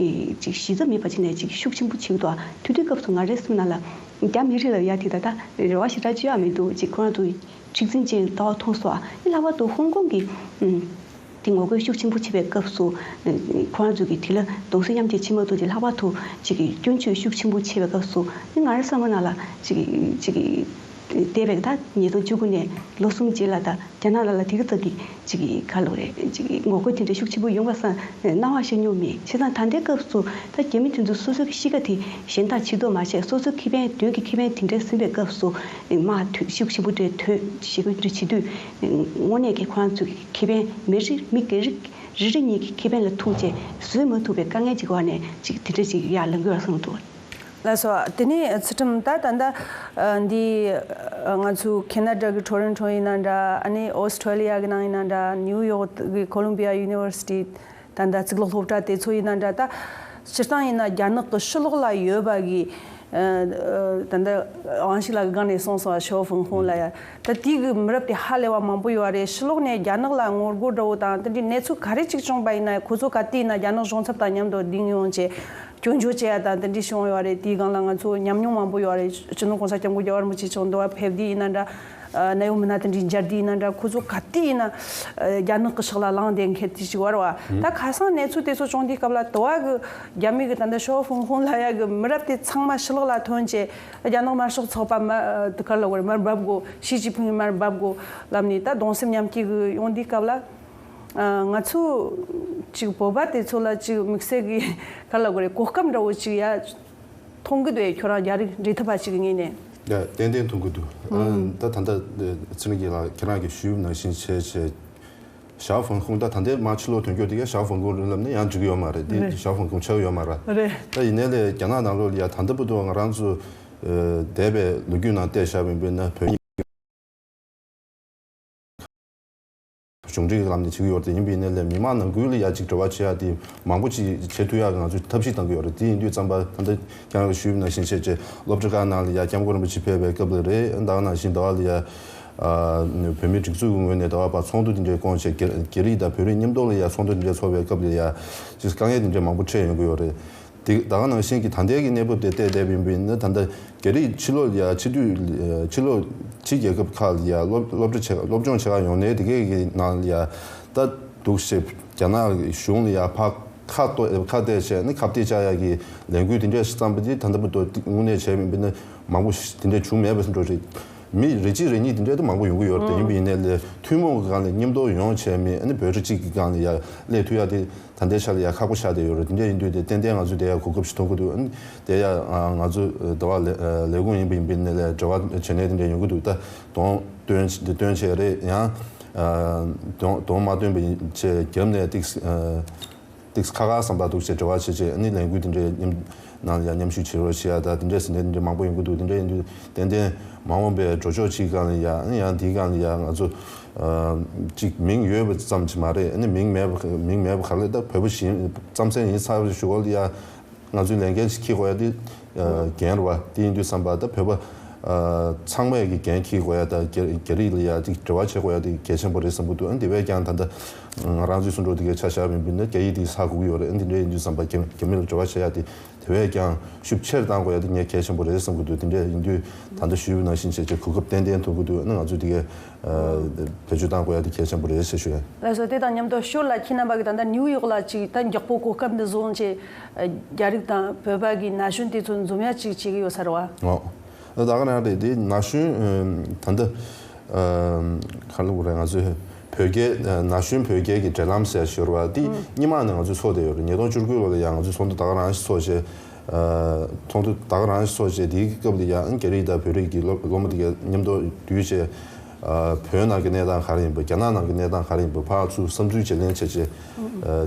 ཅིག་གཞི་རྩ་མེད་པ་ཅིག་ནས་ཅིག་ཤུགས་ཆེན་པོ་བྱེད་ཀྱི་འདུག་དེ་དུས་སྐབས་སུ་ང་རའི་སེམས་ནང་ལ་རྒྱ་མི་རིགས་ལ་ཡ་དེ་ད་ལྟ་རེ་བ་ཞེ་དྲག་བཅོལ་ཡ་མི་འདུག་ཅིག་ཁོ་རང་ཚོ་མཁྲེགས་འཛིན་ཅན་ལྟ་བ་མཐོང་སོང་། ཨ་ནི་ལྷག་པར་དུ་ཧོང་ཀོང་གི་དེ་ངོ་རྒོལ་ཤུགས་ཆེན་པོ་བྱེད་པའི་སྐབས་སུ། ཁོ་རང་ཚོ་གིས་དེ་ལ་གདུང་སེམས་མཉམ་སྐྱེད་བྱེད་མ་ཐུབ་དེ་ལྷག་པར་དུ་ཅིག་གི་སྐྱོན་བརྗོད་ཤུགས་ཆེན་པོ་བྱེད་པའི་སྐབས་སུ་ནི་ང་རའི་བསམ་བློ་ནང་ལ་ཅིག་གི་ཅིག་གི་འདས་པའི་ད་ཉིས་སྟོང་བཅུ་དགུ་ནས་ལོ་གསུམ་རྗེས་ལ་ད་རྒྱ་ནག་ལ་ལ་དེ་ག་ཙམ་གྱི་ཅིག་གི་ག་ལབ་རེད། ཅིག་གི་ངོ་རྒོལ་དེ་འདྲ་ཤུགས་ཆེན་པོ་ཡོང་བ་སང་སྣང་བ་ཤར་མྱོང་མེད། བྱས་ཙང་ད་ལྟའི་སྐབས་སུ་ད་རྒྱ་མི་དེ་ཚོ་སོ་སོའི་གཤིས་ཀ་དེ་གཞན་དག་ཕྱིར་ལྡོག་མ་བྱས། སོ་སོའི་ཁེ་ཕན་དོན་གྱི་ཁེ་ཕན་དེ་འདྲ་ཟིན་པའི་སྐབས་སུ་དམག་འཐུས་ཤུགས་ཆེན་པོ་འདྲ་ཐོན་ཞེ་པོ་འདྲ་བྱེད་དུས། དངོས་གནས་ཀྱི་ཁོ་རང་ཚོའི་ཁེ་ཕན་མི་རེ་མི་སྒེར་རེ་རེ་གཉིས་ཀྱི་ཁེ་ཕན་ལ་ཐུག་བྱས་བཟོད་མ་ཐུབ་པའི་དཀའ་ངལ་ཅིག་འོག་ནས་ཅིག་དེ་འདྲ་ཅིག་ཡར་ལངས་ཀྱི་ཡོད་བསམ་འདུག། ལགས་སོ། དེ་ནས་ཚུལ་ཁྲིམས་ད་ད་ལྟ་འདི་ང་ཚོའི་ཁེ་ན་ཌ་གི་ཊོ་རོན་ཊོ་ཡིན་ན་འདྲ། ཨ་ནི་ཨོ་སི་ཊྲེ་ལི་ཡ་གི་ནང་ཡིན་ན་འདྲ། ནིའུ་ཡོག་གི་ཁོ་ལོམ་བི་ཡ་ཡུ་ནི་ཝར་སི་ཊི། ད་ལྟ་གཙུག་ལག་སློབ་གྲྭ་དེ་ཚོ་ཡིན་ན་འདྲ། ད་སྤྱིར་བཏང་ཡིན་ན་རྒྱ་ནག་གི་ཕྱི་ལོགས་ལ་ཡོད་པ་གི་ད་ལྟ་ཝང་ཞི་ལགས་ཀྱི་སྒང་ནས་གསུངས་སོང་བ། ཞའོ་ཧྥུང་ཧུང་ལ་ཡ་ད་དེ་གི་མི་རབས་དེ་ཧ་ལས་པ་མང་པོ་ཡོད་རེད། ཕྱི་ལོགས་ནས་རྒྱ་ནག་ལ་ངོ་རྒོལ་འདྲ་བོ་དང་དེ་འདྲའི་གནས་ཚུལ་ག་རེ་ཅིག་བྱུང་པ་ཡིན་ན་ཁོ་ཚོ་ག་དུས་ཡིན་ན་རྒྱ་ནག་གཞུང་ཚབ་དང་མཉམ་དུ་ལྡིང་ཡོང་བྱས་སྐྱོན་བརྗོད་བྱེད་ཡ་དང་དེ་འདྲའི་བྱུང་ཡོད་རེད། དེའི་སྒང་ལ་ང་ཚོ་ཉམས་མྱོང་མང་པོ་ཡོད་རེད། སྤྱི་ནོར་གོང་ས་སྐྱབས་མགོན་རྒྱལ་བ་རིན་པོ་ཆེ་མཆོག་འདི་བ་ཕེབས་དུས་ཡིན་ན་འདྲ། གནད་ཡོད་མི་སྣ་དེ་འདྲའི་མཇལ་དུས་ཡིན་ན་འདྲ། ཁོ་ཚོ་ག་དུས་ཡིན་ན་རྒྱ་ནག་གི་ཕྱག་ལ་ལངས་བསྡད་མཁན་དེ་ཞིག་བར་བ། ད་ཁ་སང་གནས་ཚུལ་དེ་ཚོ་བྱུང་དུས་སྐབས་ལ་དུ་བ་གི་རྒྱ་མི་གི་ད་ལྟ་ཞའོ་ཧྥུང་ཧུང་ལ་ཡ་གི་མི་རབས་དེ་ཚང་མ་ཕྱི་ལོགས་ལ་ཐོན་བྱས་རྒྱ་ནག་དམར་ཤོག་ཚོགས་པ་མར་དུ་གར་ལ་བར་མར་འབབ་དགོས། ཞི་ཅིན་ཕིང་མར་འབབ་དགོས་ལབ་ནས་ད་གདུང་སེམས་མཉམ་སྐྱེད་གི་ཡོང་དུས་སྐབས་ལ། ང་ཚོ་ཅིག་བོད་པ་དེ་ཚོ་ལ་ཅིག་དམིགས་བསལ་གི་ག་ལ་དགོས་རེད། གོ་སྐབས་འདྲ་བོ་ཅིག་ཡ་མཐོང་གི་འདུག་ཁྱོད་རང་རྒྱ་རིགས་འབྲེལ་ཐུབ་པ་ཅིག་གི་ངོས་ནས། ཡ་ཏན་ཏན་མཐོང་གི་འདུག། ཨ་ད་ད་ལྟ་ཚེ་རིང་རྒྱལ་ལགས་ཁྱེད་རང་གིས་ཞུས་ནང་བཞིན་བྱས་བྱས་ཞའོ་ཧྥུང་ཧུང་ད་ད་ལྟའི་མ་ཕྱི་ལོགས་ཐོན་རྒྱུ་དེ་ག་ཞའོ་ཧྥུང་ཧུང་ལབ་ནས་ཡང་འགྲིག་གི་ཡོད་མ་རེད། དེ་རེད། ཞའོ་ཧྥུང་ཧུང་ཆགས་ཡོད་མ་རེད། རེད། ད་ཡིན་ནའི་ལས་རྒྱ་ནག་ནང་ལོགས་ལ་ཡ་ད་ལྟ་བར་དུ་ང་རང་ཚོ་འདས་པའི་ལོ་རྒྱུས་ནང་བལྟས་བཞག་པ་ཡིན་པ་ན་བོད་གཞུང་འབྲེལ་གྱི་ལམ་ནས་བྱེད་ཀྱི་ཡོད་རེད། ཡིན་པ་ཡིན་ནའི་ལས་མི་མང་ནང་ཁུལ་ལ་ཡ་གཅིག་འབྲེལ་བ་བྱེད་ཡ་དེ་མང་པོ་ཅིག་བྱེད་ཐུབ་ཡ་གི་ང་ཚོས་ཐབས་ཤེས་གཏང་གི་ཡོད་རེད། དེ་ཡིན་དུས་ཙམ་པ་ད་ལྟ་ཁྱེད་རང་གིས་ཞུས་པ་ནང་བཞིན་བྱས་བྱས་སློབ་གྲྭ་ཁག་ནང་ལ་ཡ་སྐྱབས་མགོན་རིན་པོ་ཆེ་ཕེབས་པའི་སྐབས་ལ་རེད། ད་ག་ནང་བཞིན་ཟླ་བ་ལ་ཡ་བོད་མིའི་སྒྲིག་འཛུགས་ཀྱི་ངོས་ནས་ཟླ་བ་བར་ཚོགས་འདུ་དེ་འདྲའི་བསྐོངས་བྱས་རྒྱ་རྒྱ་རིགས་དང་བོད་རིགས་མཉམ་དུ་ལ་ཡ་ཚོགས་འདུ་དེ་འདྲའི་ཚོགས་པའི་སྐབས་ལ་ཡ་ཅིག་དཀའ་ངལ་དེ་འདྲའི་མང་པོ་འཕྲད་ཡོང་གི་ཡོད་རེད། དེ་ད་ག་ནང་བཞིན་གྱི་ད་ལྟའི་གི་གནས་བབ་དེ་བལྟས་བསྡད་པ་ཡིན་པ་ཡིན་ན་ད་ལྟ་རྒྱ་རིགས་ཕྱི་ལོགས་ལ་ཡ་ཕྱི་དུས་ཕྱི་ལོགས་ཕྱི་རྒྱལ་ཁབ་ཁག་ལ་ཡ་སློབ་སློབ་གྲྭ་བྱེད་སློབ་སྦྱོང་བྱེད་ག་ཡོང་ནའི་དེ་གའི་གི་ནང་ལ་ཡ་ད་འདུག་སེ་རྒྱ་ནག་གཞུང་ལ་ཡ་ཕར་ཁ་གཏད་ཁ་གཏད་བྱས་ནས་ཁ་གཏད་བཅག་ཡ་གི་ལས་འགུལ་དེ་འདྲ་ཞིག་བརྩམས་པ་དེ་ད་ལྟ་བར་དུ་དངོས་གནས་བྱས་པ་ཡིན་པ་ཡིན་ན་མང་པོ་ཞིག་དེ་འདྲ་བྱུང་མེད་པ་འདྲ་རེད། མི་རེ་གཅིག་རེ་གཉིས་དེ་འདྲ་དུ་མང་པོ་ཡོང་གི་ཡོད་རེད། ཡིན་པ་ཡིན་ནའི་ལས་ཐུན་མོང་གི་སྒང་ལ་མཉམ་དུ་ཡོང་བྱས་མི་ཨ་ནི་འབོད་སྒྲ་གཅིག་གི་སྒང་ལ་ཡ་སླེབས་ཐུབ་ཡ་དེ་ད་ལྟའི་ཆ་ལ་ཡ་ཁག་པོ་ཆགས་བསྡད་ཡོད་རེད། དེ་འདྲ་ཡིན་དུས་དེ་ཏན་ཏན་ང་ཚོས་དེ་ཡ་གོ་སྐབས་ཤིག་མཐོང་གི་འདུག། ཨ་ནི་དེ་ཡ་ང་ཚོ་ཟླ་བ་ལས་ལས་ཁུངས་ཡིན་པ་ཡིན་པ་ཡིན་ནའི་ལས་འབྲེལ་བ་བྱེད་གནས་དེ་འདྲ་ཡོང་གི་འདུག། ད་གདོང་སྟོན་སྟོན་བྱས་རེད། ཡང་གདོང་གདོང་མ་སྟོན་པ་ཡིན་བྱས་རྒྱབ་ནས་ཏིག་ཏིག་ཁ་ཁ་བསམ་པ་འདུག་ཅེས་འབྲེལ་བ་བྱེད་ཅེས་ཨ་ནི་ལས་འགུལ་དེ་འདྲའི་མཉམ་ནང་ལ་ཡང་མཉམ་ཞུགས་བྱེད་རོགས་བྱེད་ཡ་ད་དེ་འདྲའི་ཟིན་བྲིས་དེ་འདྲའི་མང་པོ་ཡོང་གི་འདུག། དེ་འདྲ་ཡིན་དུས་ཏན་ཏན་མ་འོངས་པའི་འགྲོ་ཕྱོགས་གཅིག་སྒང་ལ་ཡ་ཨ་ནི་ཡང་འདིའི་སྒང་ལ་ཡ་ང་ཚོ་གཅིག་མིང་ཡོད་པ་ཙམ་གྱིས་མ་རེད། ཨ་ནི་མིང་མེད་པ་མིང་མེད་པ་ག་ལེར་ད་བོད་པ་ཞིག་རྩམ་ཟན་ཡིན་ཚར་བའི་གཞུག་གུ་ལ་ཡ་ང་ཚོའི་ལས་འགན་ཞིག་འཁྱེར་དགོས་ཡ་དེ་འགན་རེད་བ། དེ་ཡིན་དུས་བསམ་པ་ད་བོད་པ་ཚང་མས་ཀྱི་འགན་འཁྱེར་དགོས་ཡ་ད་རྒྱ་རྒྱ་རིགས་ལ་ཡ་དེ་འབྲེལ་བ་བྱེད་དགོས་ཡ་དེ་གལ་ཆེན་པོ་རེད་བསམ་གྱི་འདུག། ཨ་ནི་དེ་བས་ཀྱང་ད་ལྟ་ང་རང་ཚོའི་སུ་འགྲོ་དེ་གའི་ཆ་བཞག་པ་ཡིན་པ་ཡིན་ན་རྒྱ་ཡིག་དེ་ཧ་གོ་གི་ཡོད་རེད། ཨ་ནི་དེ་འདྲ་ཡིན་དུས་བསམ་པ་རྒྱ་རྒྱ་མི་ལ་འབྲེལ་བ་བྱེད་ཡ་དེ་དེ་བས་ཀྱང་ཤུགས་ཆེར་གཏང་དགོས་ཡ་དེ་ངས་གལ་ཆེན་པོ་རེད་བསམ་གྱི་འདུག། དེ་འདྲ་ཡིན་དུས་ད་ལྟ་ཞུས་པ་ནང་བཞིན་བྱས་བྱས་གོ་སྐབས་ཏན་ཏན་ཐོབ་ཀྱི་འདུག། ཨ་ནི་ང་ཚོས་དེ་གའི་བེད་སྤྱོད་གཏང་དགོས་ཡ་དེ་གལ་ཆེན་པོ་རེད་ཅེས་ཞུ་ཡ། ལགས་སོ། དེ་དང་མཉམ་དུ་ཞོར་ལ་ཁྱེད་རྣམ་པ་གིས་ད་ལྟ་ནིའུ་ཡོག་ལ་ཅིག་ད་མགྱོགས་པོ་གོ་སྐབས་འདི་བཟུང་བྱས་རྒྱ་རིགས་དང་བོད་པ་གི་ན་གཞོན་དེ་ཚོ་འཛོམས་ཡ་ཅིག་བྱེད་ཀྱི་ཡོད་ས་རེད་བ། ཨོ། ད་ག་ནང་རེད་དེ་ན་གཞོན་ད་ལྟ་ག་ལབ་དགོས་རེད། ང་ཚོའི་བོད་རྒྱའི་ན་གཞོན་བོད་རྒྱའི་གི་འབྲེལ་ལམ་ཟེར་ཞོར་བ་དེ་སྔོན་མ་ནས་ང་ཚོས་ཚོགས་བསྡད་ཡོད་རེད། ཉིས་སྟོང་བཅུ་དགུ་ལོ་ལ་ཡང་ང་ཚོས་ཚོགས་འདུ་ད་ག་རང་ཞིག་ཚོགས་བྱས། ཚོགས་འདུ་ད་ག་རང་ཞིག་ཚོགས་བྱས་དེའི་སྐབས་ལ་ཡང་རྒྱ་རིགས་དང་བོད་རིགས་ཀྱི་སློབ་སློབ་མ་དེ་ག་མཉམ་དུ་བསྡུས་བྱས། བོད་ནང་གི་གནས་སྟངས་ག་རེ་ཡིན་པ། རྒྱ་ནག་ནང་གི་གནས་སྟངས་ག་རེ་ཡིན་པ་ཕར་ཚུར་བསམ་ཚུལ་བརྗེ་ལེན་བྱས་བྱས།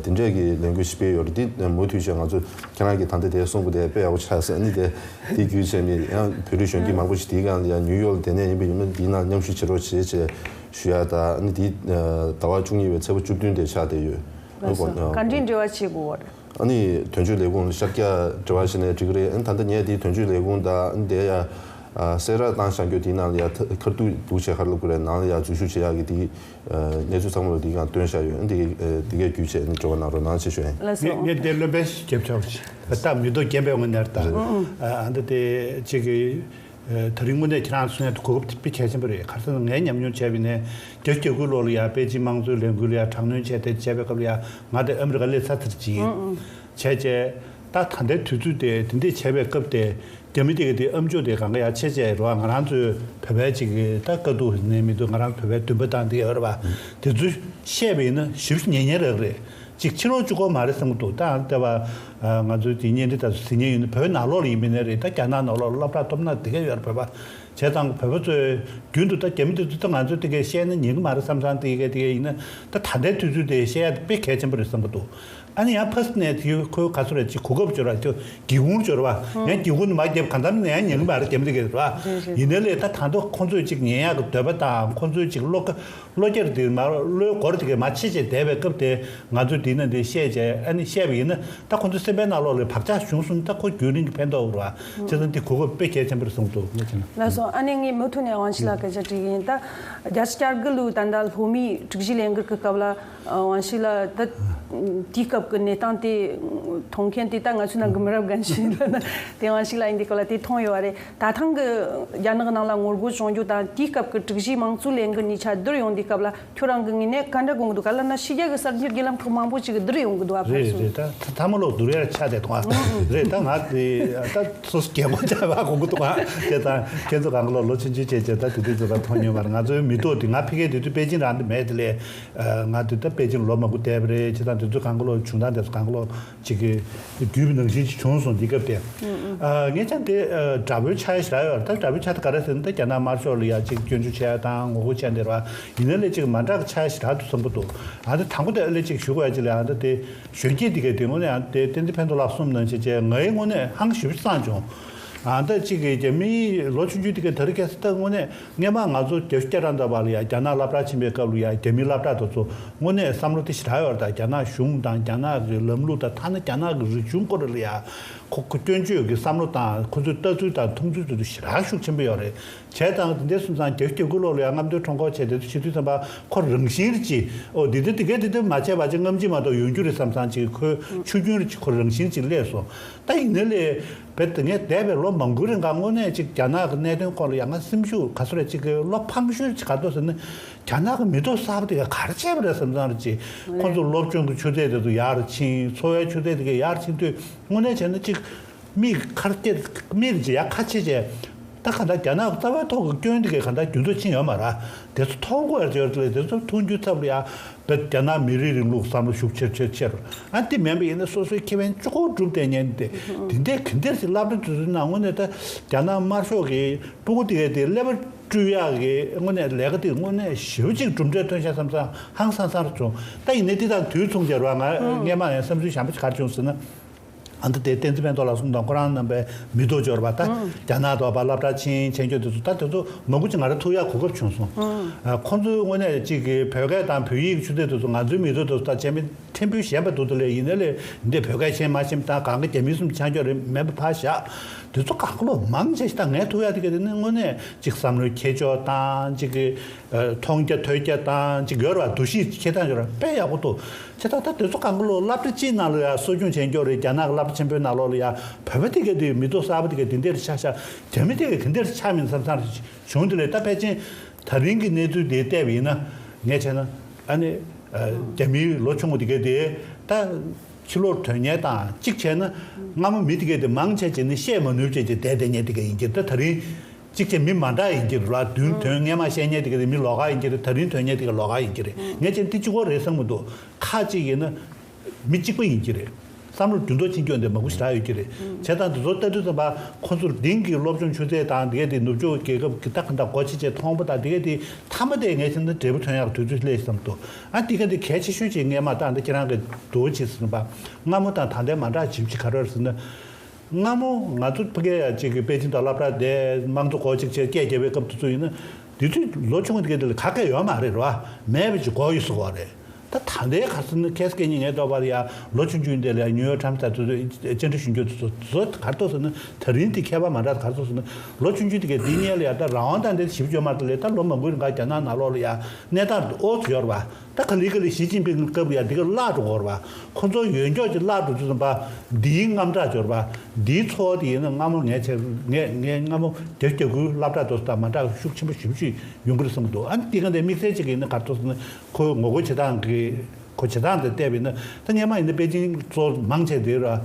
དེ་འདྲས་ཀྱི་ལས་འགུལ་ཞིག་སྤེལ་ཡོད་རེད། འདི་མུ་མཐུད་བྱས་ང་ཚོ་ཁྱེད་རང་གིས་ད་ལྟ་དེ་གསུངས་པ་དེ་དཔེ་ཡག་པོ་ཆགས་སོང་། ཨ་ནི་དེ་དེ་བརྒྱུད་བྱས་ནས་ཡང་བོད་རིགས་གཞོན་སྐྱེས་མང་པོ་ཞིག་དེའི་སྒང་ལ་ཡང་ནིའུ་ཡོག་ལ་དེ་ནས་ཡིན་པ་ཡིན་ན་འདིའི་ནང་མཉམ་ཞུགས་བྱེད་རོགས་བྱེད་ཅེས་ཞུ་ཡ་ད། ཨ་ནི་འདི་ཟླ་བ་བཅུ་གཉིས་པའི་ཚེས་པ་བཅུ་བདུན་དེ་ཆགས་བསྡད་ཡོད། ལགས་སོ། ག་འདྲའི་འབྲེལ་བ་བྱེད་དགོས་པ་རེད། ཨ་ནི་དོན་གཅོད་ལས་ཁུངས་ལ་ཤར་རྒྱག་འབྲེལ་བ་བྱས་ནས་འགྲིག་གི་རེད། ཨ་ནི་ད་ལྟ་ངས་དེའི་དོན་གཅོད་ལས་ཁུངས་དང་ཨ་ནི་དེ་ཡ་གསལ་བསྒྲགས་བཏང་བཞག་རྒྱུ་དེའི་ནང་ལ་ཡ་ཁ་ཐུག་འདུག་བྱས་ག་རེ་ལབ་དགོས་རེད། ནང་ལ་ཡ་འཛུལ་ཞུགས་བྱེད་ཡག་གི་དེའི་གནས་ཚུལ་ཚང་མ་ལ་དེའི་སྒང་བཏོན་བཞག་ཡོད། ཨ་ནི་དེ་དེ་གའི་བརྒྱུད་བྱས་ཨ་ནི་འབྲེལ་བ་གནང་རོགས་གནང་ཞེས་ཞུ་ཡ་ཡིན། ལགས་སོ། ངས་ངས་དེ་བློན་པོའི་རྒྱབ་ཆོག་ཅིག་ད་མི་ཐོག་རྒན་པའི་ངོས་ནས་ད་ཨ་འདི་དེ་ཅིག་གི་ཨ། ད་རིང་དངོས་གནས་ཁྱེད་རང་གསུང་ཡ་དེ་གོ་སྐབས་དེ་དཔེ་གལ་ཆེན་པོ་རེད། ག་རེ་ཟེར་ན་ངས་ཉམས་མྱོང་བྱས་པ་ཡིན་ནའི་བརྒྱད་ཅུ་གྱ་དགུ་ལོ་ལ་ཡ་པེ་ཅིན་དམངས་གཙོའི་ལས་འགུལ་ལ་ཡ་དྲག་གནོན་བྱས་ཏེ་བྱས་པའི་སྐབས་ལ་ཡ་ང་དེ་ཨ་མི་རི་ཀ་སླེབས་ཚར་ཚར་ཅིག་ཡིན། བྱས་བྱས་ད་ད་ལྟའི་དུས་ཚོད་དེ་དེ་འདྲས་བྱས་པའི་སྐབས་དེ་རྒྱ་མི་དེ་ག་དེ་ཨ་མཆོག་དེ་གང་ག་ཡ་ཆེ་བྱས་རོགས། ང་རང་ཚོའི་བོད་པའི་ཅིག་ད་དཀའ་སྡུག་ནས་མི་འདུག་ང་རང་བོད་པའི་འདུན་པ་དང་དེ་ཡོད་རེད་པ། དེ་ཚོ་བཤད་པ་ཡིན་ན་ཞིབ་ཉན་ཉན་རག་རེད། ཅིག་ཕྱི་ལོགས་གཅིག་པོ་མ་རེད་བསམ་གྱི་འདུག་ད་ལྟ་བ་ང་ཚོའི་དེ་བརྙན་འཕྲིན་དང་གཟིགས་མཁན་ཡིན་ན་བོད་ནང་ལོགས་ལ་ཡིན་པ་ཡིན་ན་རེད། ད་རྒྱ་ནག་ནང་ལོགས་ལ་སློབ་གྲྭ་སློབ་གྲྭ་དེ་ག་ཡོད་རེད། བོད་པ་བྱས་ཙང་བོད་པ་ཚོས་རྒྱུན་དུ་ད་རྒྱ་མི་དེ་ཚོ་ད་ང་ཚོས་དེ་ག་བཤད་ན་ཉན་གྱི་མ་རེད་བསམ་ཙང་། དེ་ག་དེ་ག་ཡིན་ན་ད་ད་ལྟའི་དུས་ཚོད་དེ་བཤད་ཡ་དེ་དཔེ་གལ་ཆེན་པོ་རེད་བསམ་གྱི་འདུག་ཨ་ནི་ཡང་ཕ་སི་ནས་དེ་ཁོའི་ག་ཚོད་རེད། ཅིག་གོ་སྐབས་འབྱོར་བ་ཁྱོད་སྒེའུ་ཁུང་འབྱོར་བ་ངས་སྒེའུ་ཁུང་དུ་མ་བརྒྱབ། གང་ལྟར་ནས་ཡང་ཉན་གྱི་མ་རེད། རྒྱ་མི་དེ་ག་རེད་བ། རེད་རེད། ཡིན་ནའི་ལས་ད་ད་དུང་ཁོང་ཚོས་ཅིག་ཉན་ཡག་གི་འདོད་པ་དང་ཁོང་ཚོས་ཅིག་བློ་ཁ་བློ་རྒྱ་དེ་མ་བློའི་སྒོ་དེ་ག་མ་ཕྱེ་བྱས་བསྡད་པའི་སྐབས་དེ་ང་ཚོས་དེ་ན་དེ་བཤད་བྱས་ཨ་ནི་བཤད་པ་ཡིན་ན་ད་ཁོང་ཚོ་སེམས་པའི་ནང་ལོགས་ལ་བག་ཆགས་བྱུང་སོང་། ད་ཁོ་རྒྱུན་རིང་གི་ཕན་ཐོགས་རེད་བ། བྱས་ཙང་དེ་གོ་སྐབས་དཔེ་གལ་ཆེན་པོ་རེད་བསམ་འདུག་ངས་བྱས་ན། ལགས་སོ། ཨ་ནི་ངས་མུ་མཐུད་ནས་དབང་ཕྱུག་ལགས་སྐད་ཆ་དྲི་གི་ཡིན། ད་བརྒྱད་ཅུ་གྱ་དགུ་ལོའི་ད་ལྟ་སློབ་མའི་དྲུག་བཞིའི་ལས་འགུལ་གྱི་སྐབས་ལ། ཨ། དབང་ཕྱུག་ལགས་ད་དེའི་སྐབས་ཀྱི་གནས་སྟངས་དེ་མཐོང་མཁན་དེ་ད་ང་ཚོའི་ནང་གི་མི་རབས་རྒན་ཞིག་ཡིན་ན་དེ་དབང་ཕྱུག་ལགས་ཡིན་དུས་སྐབས་ལ་དེ་མཐོང་ཡོད་པ་རེད། ད་ཐེངས་ཀྱི་རྒྱ་ནག་ནང་ལ་ངོ་རྒོལ་བྱུང་རྒྱུ་དང་དེའི་སྐབས་ཀྱི་དྲུག་བཞིའི་དམངས་གཙོའི་ལས་འགུལ་གཉིས་ཆ་བསྡུར་ཡོང་དུས་སྐབས་ལ་ཁྱོད་རང་གི་ངོས་ནས་ག་འདྲ་དགོངས་ཀྱི་འདུག་ག་ལབ་ན་ཕྱི་རྒྱལ་གྱི་གསར་འགྱུར་བརྒྱུད་ལམ་ཁག་མང་པོ་ཅིག་གིས་བསྡུར་ཡོང་གི་འདུག་ཨ། ཕར་རེད་ཚུར། རེད། ད་ཐ་མ་ལོག་བསྡུར་ཡ་ཆ་དེ་དང་། རེད། ད་ང་དེ་ད་སོ་སོ་རྒྱལ་མོ་ཆགས་པ་དགོངས་ཀྱི་འདུག་ཨ། བྱས་ཙང་ཁྱེད་ཚོ་གང་ག་ལོ་ལོ་ཆུང་ཆུང་བྱས་བྱས་ད་དེ་དུས་ཚོད་ལ་མཐོང་མྱོང་མ་རེད། ང་ཚོའི་མི་ཐོག་དེ་ང་ཕ་གིའི་དུས་ཚོད་པེ་ཅིན་རང་དུ་མེད་དེ་ལས། ང་དེ་ད་པེ་ཅིན་ལོ་མང་པོ་བསྡད་པ་རེད། བྱས་ཙང་དེ་ཚོ་གང་ག་ལོ་བྱུང་སྟངས་དེ་ཚོ་གང་ག་ལོ་ཅིག་གི་བརྒྱུད་པ་ནང་བཞིན་ཅིག་བྱུང་སོང་དེ་སྐབས་དེ། ཨ། ངས་ཀྱང་དེ་ཨ་དྲག་པོའི་ཆ་ཡ་ཞེ་དྲག་ཡོད་རེད། ད་དྲག་པོའི་ཆ་དེ་ག་རེ་ཟེར་ན་ད་རྒྱ་ནག་དམར་ཤོག་ལ་ཡ་ཅིག་སྐྱོན་བརྗོད་བྱས་དང་ངོ་རྒོལ་བྱས་འདི་རེད་བ། ཡིན་ན་ལས་ཅིག་མ་འདྲ་གི་ཆ་ཡ་ཞེ་དྲག་འདུག་བསམ་གྱི་འདུག་ཨ། ད་དང་པོ་དེ་ཨ་ལས་ཅིག་ཞུ་དགོས་ཡ་ཅིག་ལ་ཨ། ད་དེ་གཞོན་སྐྱེས་དེ་གས་དེ་དངོས་གནས་ཨ་དེ་བསྟན་འཛིན་ཕན་ཐོགས་ལགས་གསུངས་ནང་བཞིན་བྱས་ངའི་དངོས་གནས་ཧང་ཞེ་པོ་ཅིག་བསགས་བྱུང་། ཨ། ད་ཅིག་གི་རྒྱ་མིའི་ལོ་ཆུང་ཆུང་དེ་གས་དེ་རིང་ཁ་སང་ད་དངོས་གནས་སྔས་མ་ང་ཚོ་བརྒྱད་ཅུ་གྱ་གྲངས་འདྲ་བ་ལ་ཡ་རྒྱ་ནག་སློབ་གྲྭ་ཕྱིན་པའི་སྐབས་ལ་ཡ་རྒྱ་མིའི་སློབ་གྲྭ་དེ་ཚོ་དངོས་གནས་བསམ་བློ་དེ་ཞེ་དྲག་ཡོད་རེད། ད་རྒྱ་ནག་གཞུང་དང་རྒྱ་ནག་གི་ལམ་ལུགས་དང་ཐ་ན་རྒྱ་ནག་གི་རིག་གཞུང་སྐོར་ལ་ཡ་ཁོ་ཁོ་སྐྱོན་བརྗོད་ཀྱི་བསམ་བློ་དང་ཁོ་ཚོའི་ལྟ་ཚུལ་དང་མཐོང་ཚུལ་དེ་ཚོ་ཞེ་དྲག་ཤུགས་ཆེན་པོ་ཡོད་རེད། བྱས་ཙང་དེ་འདྲ་སོང་ཙང་བརྒྱད་ཅུ་གྱ་དགུ་ལོ་ལ་ཡང་རྔམ་སྟོན་ཁྲོམ་སྐོར་བྱས་ཏེ་ཕྱི་དུས་ཙམ་པ་ཁོ་རང་བཞིན་རེ་ཅིག་ཨོ་འདི་འདྲ་འདི་གས་འདི་འདྲ་མ་བྱས་པ་ཅིག་རྔམ་བརྗིད་མ་གཏོགས་ཡོང་རྒྱུ་རེད་བསམ་ཙང་ཅིག་ཁོའི་ཆུ་རྒྱུན་རེ་ཅིག་ཁོ་རང་བཞིན་ཅིག་སླེབས་སོང་། ད་ཡིན་ནའི་ལས་བེད་ངས་འདས་པའི་ལོ་མང་པོའི་རིང་ག་དངོས་གནས་ཅིག་རྒྱ་ནག་གི་གནད་དོན་སྐོར་ལ་ཡང་ང་སེམས་ཤུགས་ག་ཚོད་རེ་ཅིག་གི་བློ་ཕངས་ཤོས་ཅིག་ག་ཚོད་ཟེར་ན། རྒྱ་ནག་གི་མི་ཐོག་གསར་པ་དེ་གས་ག་རེ་བྱས་པ་རེད་བསམ་ཙང་རེ་ཅིག་ཁོ་ཚོ་སློབ་སྦྱོང་གི་ཆུ་ཚད་དེ་ཚོ་ཡར་ཕྱིན། འཚོ་བའི་ཆུ་ཚད་དེ་གས་ཡར་ཕྱིན་དུས་དངོས་གནས་བྱས་ན་ཅིག་མིག་ཁར་སྐྱེ་མིག་ཅིག་ཡར་ཁ་ཕྱེ་བྱས། ད་ག་འདྲ་རྒྱ་ནག་རྩ་བའི་ཐོག་གི་སྐྱོན་དེ་གས་ག་འདྲ་རྒྱུན་ཚོགས་ཕྱིན་ཡོད་མ་རེད། དེ་ཚོ་མཐོང་དགོས་ཡོད་རེད། དེ་ཚོ་མཐོང་རྒྱུའི་ཚབ་ལ་ཡ་བེད་རྒྱ་ནག་མི་རིགས་རིང་ལུགས་བསམ་བློ་ཤུགས་ཆེར་ཆེར་ཆེར། ཨ་འདི་མིན་པ་ཡིན་ན་སོ་སོའི་ཁེ་ཕན་གཅིག་པོ་སྒྲུབ་བསྡད་མཁན་དེ་དེ་འདྲས་ག་འདྲས་ཞིག་སློབ་གྲྭ་དེ་ཚོའི་ནང་དངོས་གནས་ད་རྒྱ་ནག་དམར་ཤོག་གི་སྤུ་གུ་དེ་གས་དེ་ཀླད་པ་བཀྲུ་ཡག་གི་དངོས་གནས་ལས་ཀ་དེ་དངོས་གནས་ཞེ་པོ་ཅིག་གྲུབ་འབྲས་ཐོན་ཤག་བསམ་ཙང་ཧང་སང་སང་རེ་བྱུང་། ད་ཡིན་ནའི་དེ་དང་དུས་མཚུངས་བྱས་རོགས་ང་སྔས་མ་ཡང་བསམ་ཚུལ་གཞན་པ་ཅིག་ག་རེ་བྱུང་ཟེར་ན། ཨ་ད་དེ་བསྟན་འཛིན་ཕན་ཐོགས་ལགས་གསུངས་དང་ཁོ་རང་རྣམ་པའི་མི་ཐོག་འབྱོར་བ་ད་རྒྱ་ནག་ཐོག་པ་སློབ་གྲྭ་ཕྱིན་ཕྱིན་སྐྱོད་དེ་ཚོ་ད་དེ་ཚོ་མང་པོ་ཅིག་ང་རང་ཐུག་ཡག་གོ་སྐབས་བྱུང་སོང་། ཨ་ཁོང་ཚོའི་དངོས་གནས་ཅིག་གི་བོད་སྐད་དང་བོད་ཡིག་ཆུ་ཚད་དེ་ཚོ་ང་ཚོའི་མི་ཐོག་དེ་ཚོ་ད་བྱས་མི་ཕྲན་བུ་ཞན་པ་འདུག་ད་ལས་ཡིན་ན་ལས་འདི་བོད་སྐད་ཤེས་མ་ཤེས་དང་གང་གི་རྒྱ་མི་གསུམ་ཆ་འཇོག་རེད་མེད་པ་ཕར་བཞག་དེ་ཚོ་གང་ག་ལོ་མང་ཆེ་ཞིག་ད་ངས་ཐུག་ཡག་དེ་གི་དེ་ནི་དངོས་གནས་ཅིག་བསམ་བློའི་ཁྱད་ཆོས་དང་ཅིག་གི་མཐོང་རྒྱ་ཐོས་རྒྱ་དང་ཅིག་ཡོད་རེད་བ། འདུ་ཤེས་ཁྱེད་དང་ཡོད་རེད་དཔེ་ཡག་པོ་འདུག་བྱས་ཙང་ད་དེ་ཚོ་གང་ག་ལོ་སློབ་གྲྭ་གཅིག་ནང་ལ་ཡང་གསོ་སྐྱོང་བྱེད་མཁན་རེད། རྒྱ་ནག་གི་སློབ་གྲྭ་ཆེན་པོའི་ནང་ལོགས་ལ་ཡང་བོད་པ་དེ་གས་དེ་མི་ཐོག་གསར་པ་དེ་གས་དེ་འདྲས་ཆགས་ཤག་རྒྱ་མི་དེ་གས་ག་འདྲས་ཆགས་མིན་བསམ་བསམ་བྱུང་། དེ་ལས་ད་ཕལ་ཆེར་ད་རིང་གི་གནས་ཚུལ་དེ་བལྟས་པ་ཡིན་ན་ངས་བྱས་ན་ཨ་ནི་རྒྱ་མིའི་ལོ་ཆུང་བ་དེ་གས་དེ་ད་ཕྱི་ལོགས་ཐོན་མཁན་དང་གཅིག་བྱས་ན་སྔ་མོ་མི་དེ་གས་དེ་མང་ཆེ་བྱས་ནས་བཤད་མ་ནུས་བྱས་ཀྱི་བསྡད་བསྡད་མཁན་དེ་གས་ཡིན་གྱི། ད་ད་རིང་གཅིག་བྱས་མི་མ་འདྲ་ཡིན་གྱི་རེད་ལ། མདུན་ཐོན་སྔས་མ་བཤད་མཁན་དེ་ག་དེ་མི་ལོགས་ཀ་ཡིན་གྱི་རེད། ད་རིང་ཐོན་མཁན་དེ་ག་ལོགས་ཀ་ཡིན་གྱི་རེད། ངས་བྱས་དེ་གཅིག་པོ་རེད་བསམ་གྱི་འདུག་ཁག་ཅིག་ཡིན་ན་མི་གཅིག་པ་ཡིན་གྱི་རེད། བསམ་བློ་འདུ་འདོགས་ཕྱིན་སྐྱོན་དེ་མང་པོ་ཞེ་དྲག་ཡོད་ཀྱི་རེད། བྱས་ཙང་དེ་ཚོ་ལྟ་དུས་ཙམ་པ་ཁོ་ཚོར་དེང་གི་སློབ་སྦྱོང་ཆུ་ཚད་དང་དེ་ག་དེ་ནུབ་ཕྱོགས་རྒྱལ་ཁབ་ཀྱི་ད་ག་འདྲ་སྒོ་ཕྱེ་བྱས་མཐོང་པ་དང་དེ་ག་དེ་མཐའ་མ་དེ་ངས་བྱས་ན་འབྲས་བུ་ཐོན་ཡག་དུས་ཚོད་སླེབས་བསམ་འདུག་ཨ་དེ་ག་དེ་གལ་ཆེ་ཤོས་ཅིག་ངས་མ་བཏང་ད་ཁྱེད་རང་གི་འདུག་ཅིག་ཟེར་ན་པ་སྔ་མོ་དང་ད་ལྟའི་མ་འདྲ་ཇི་ཅིག་ག་རེ་རེད་ཟེར་ན། སྔ་མོ་ང་ཚོ་ཕ་གིའི་ཅིག་གི་པེ་ཅིན་དང་སློབ་གྲྭ་དེ་དམངས་གཙོ་སྒོ་ཅིག་བྱས་སྐད་རྒྱབ་པའི་སྐབས་དེ་ཚོ་ཡིན་ན་དེ་དུས་ལོ་ཆུང་དེ་ག་དེ་ལ་ག་གེ་ཡོད་མ་རེད་རོ། མེད་པ་ཅིག་གོ་ཡི་ཟེར་བ་རེད། ད་ ད་ད་ལྟའི་ག་ཟེར་ན་ཁེ་སི་ཀེ་ཉིན་ངས་ལྟོས་པ་ལ་ཡ་ལོ་ཆུང་ཆུང་འདི་ལ་ཡ་ཉིའུ་ཡོག་ཊའིམ་སི་དང་དེ་ཚོ་བཅར་འདྲི་ཞུ་རྒྱུ་དེ་ཚོ་དེ་ཚོ་ག་རེ་འདུག་ཟེར་ན། ད་རིང་དེ་ཁྱད་པར་མ་འདྲ་ག་རེ་འདུག་ཟེར་ན། ལོ་ཆུང་ཆུང་དེ་གས་འདི་གཉིས་ལ་ཡ་ད་རང་དབང་དང་འདི་ཞིབ་བརྗོད་མ་ཐུབ་ལས། ད་ལོ་མང་པོའི་རིང་ག་རྒྱ་ནག་ནང་ལོགས་ལ་ཡ་གནས་སྟངས་ཨོ་ཙི་ཡོད་རེད་པ། ད་ག་ལེ་ག་ལེ་ཞི་ཅིན་ཕིང་གི་སྐབས་ལ་ཡ་འདི་ག་བརླག་འགྲོ་གི་ཡོད་རེད་པ། ཁོ་ཚོ་ཡོན་ཆོག་ཅིག་བརླག་འགྲོ་དུས་ཙམ་པ་འདིའི་རྔམ་སྐྲག་ཅིག་ཡོད་རེད་པ། འདིའི་ཚོར་བ་དེ་ཡིན་ན་སྔ་མོ་ངས་བྱས་ངས་ངས་སྔ་མོ་རྒྱ་རྒྱ་གུའི་སློབ་གྲྭ་དེ་ཚོ་དང་མ་འདྲ་ཤུགས་ཆེན་པོ་ཞེ་པོ་ཅིག་ཡོང་གི་རེད་བསམ་གྱི་འདུག་ཨ་ནི་དེ་ག་འདྲའི་དམིགས་བསལ་ཅིག་གིས་ནི་ག་རེ་འདུག་ཟེར་ན། ཁོའི་ངོ་རྒོལ་བྱེད་སྟངས་ཀྱི་ཁོ་བྱེད་སྟངས་དེ་བལྟས་པ་ཡིན་ན། ད་སྔོན་མ་ཡིན་ན་པེ་ཅིང་གཙོ་བོ་མང་ཆེ་དེ་ར་ཨ་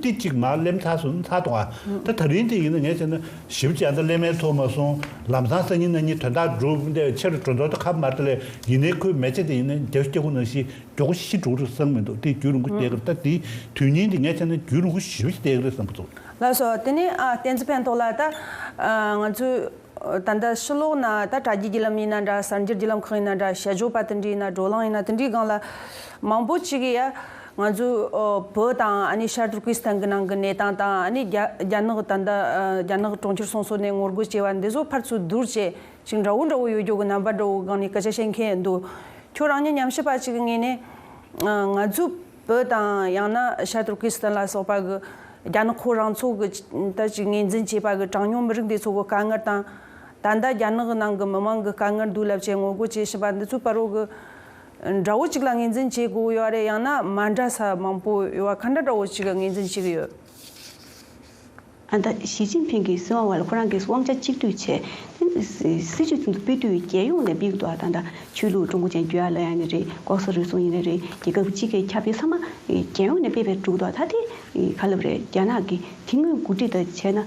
ཏི་གཅིག་མར་གླེམ་ཚར་སོང་ཚར་འདུག་ཨ་ད་ད་རིང་དེ་ཡིན་ན་ངས་བྱས་ན་ཞིབ་ཅིག་ཨ་ད་གླེམ་མེད་ཐུབ་མ་སོང་། ལམ་སང་སང་ཉིན་གནངས་ཉིན་དོན་དག་འགྲུབ་འདི་ཆེ་རུ་འགྲོ་མདོག་ད་ཁ་པོ་མ་རེད་དེ་ལས། ཡིན་ནའི་ཁོའི་མི་ཚེ་དེ་ཡིན་ན་རྒྱ་ཆུ་སྐྱ་ཁུ་ནང་བཞིན་མགྱོགས་པོ་ཤི་འགྲོ་རེད་བསམ་མི་འདུག་དེ་རྒྱུན་རིང་པོ་བསྡད་ཀྱི་རེད། ད་དེ་དུས་ཡུན་དེ་ངས་བྱས་ན་རྒྱུན་རིང་པོ་ཞེ་པོ་ཅིག་བསྡད་ཀྱི་རེད་བསམ་གྱི་འདུག་ལགས་སོ། དེ་ནས་ཨ་བསྟན་འཛིན་ཕན་ཐོགས་ལགས། ད་ཨ་ང་ཚོས་ད་ལྟ་ཕྱི་ལོགས་ན་ད་དྲ་རྒྱའི་བརྒྱུད་ལམ་ཡིན་ན་འདྲ། གསར་འགྱུར་བརྒྱུད་ལམ་ཁག་ཡིན་ན་འདྲ། དཔྱད་བརྗོད་པ་དེ་འདྲ་ཡིན་ན། བགྲོ་གླེང་ཡིན་ན་དེ་འདྲའི་སྒང་ལ་མང་པོ་ཅིག་གིས་ཡ་ང་ཚོའི་ཨོ་བོད་དང་ཨ་ནི་ཤར་ཏུར་ཀི་སི་ཐན་གྱི་ནང་གི་གནས་སྟངས་དང་། ཨ་ནི་རྒྱ་རྒྱ་ནག་ད་ལྟ་ཨ་རྒྱ་ནག་གྲོང་ཁྱེར་སོ་སོ་ནས་ངོ་རྒོལ་བྱས་པ་འདི་ཚོ་ཕར་ཚུར་བསྡུར་བྱས། ཅིག་འདྲ་བོ་འདྲ་བོ་ཡོད་རྒྱུ་གི་རྣམ་པ་འདྲ་བོ་སྒང་ནས་སྐད་ཆ་བཤད་མཁན་འདུག་ཁྱོད་རང་ཉིད་ཉམས་ཞིབ་པ་ཅིག་གི་ངོས་ནས། ཨ་ང་ཚོ་བོད་དང་ཡང་ན་ཤར་ཏུར་ཀི་སི་ཐན་ལ་སོགས་པ་གི་རྒྱ་ནག་ཁོ་རང་ཚོ་གི་ད་ཅིག་ངོས་འཛིན་བྱས་པ་གི་གྲངས་ཉུང་མི་རིགས་འདི་ཚོ་གི་དཀའ་ངལ་དང་། ད་ལྟ་རྒྱ་ནག་གི་ནང་གི་མི་མང་གི་དཀའ་ངལ་འདུག་ལབ་བྱས་ངོ་རྒོལ་བྱེད་བཞིན་པ་འདི་ཚོའི་བར་རོ་གི་འདྲ་བོ་ཅིག་ལ་ངོས་འཛིན་བྱེད་དགོས་ཡོད་རེད། ཡང་ན་མ་འདྲ་ས་མང་པོ་ཡོད་པ། ག་འདྲ་འདྲ་བོ་ཅིག་གི་ངོས་འཛིན་བྱེད་གི་ཡོད། ཨ་ད་ཞི་ཅིན་ཕིང་གིས་སྲིད་དབང་འོག་ལ་ཁོ་རང་གིས་དབང་ཆ་གཅིག་སྡུད་བྱས། དེ་སྲིད་ཇུས་དེ་ཚོ་སྤེལ་དུས་རྒྱལ་ཡོངས་ནས་སྤེལ་གྱི་འདུག་ཨ་ད་ད་ཆོས་ལུགས་ཀྲུང་གོ་ཅན་བརྗོད་ཡ་ལ་ཡ་ནི་རེད། ལྐོག་ཟ་རུལ་སུངས་ཡིན་ནི་རེད། རྒྱལ་ཁབ་སྤྱི་སྒེར་ཁྱབ་སྤེལ་ཚང་མ་རྒྱལ་ཡོངས་ནས་སྤེལ་བའི་འགྲོ་གི་འདུག་ད་དེ་ག་ལབ་རེད། རྒྱ་ནག་གི་དེ་སྔོན་གོ་སྒྲིག་ད་བྱས་ན་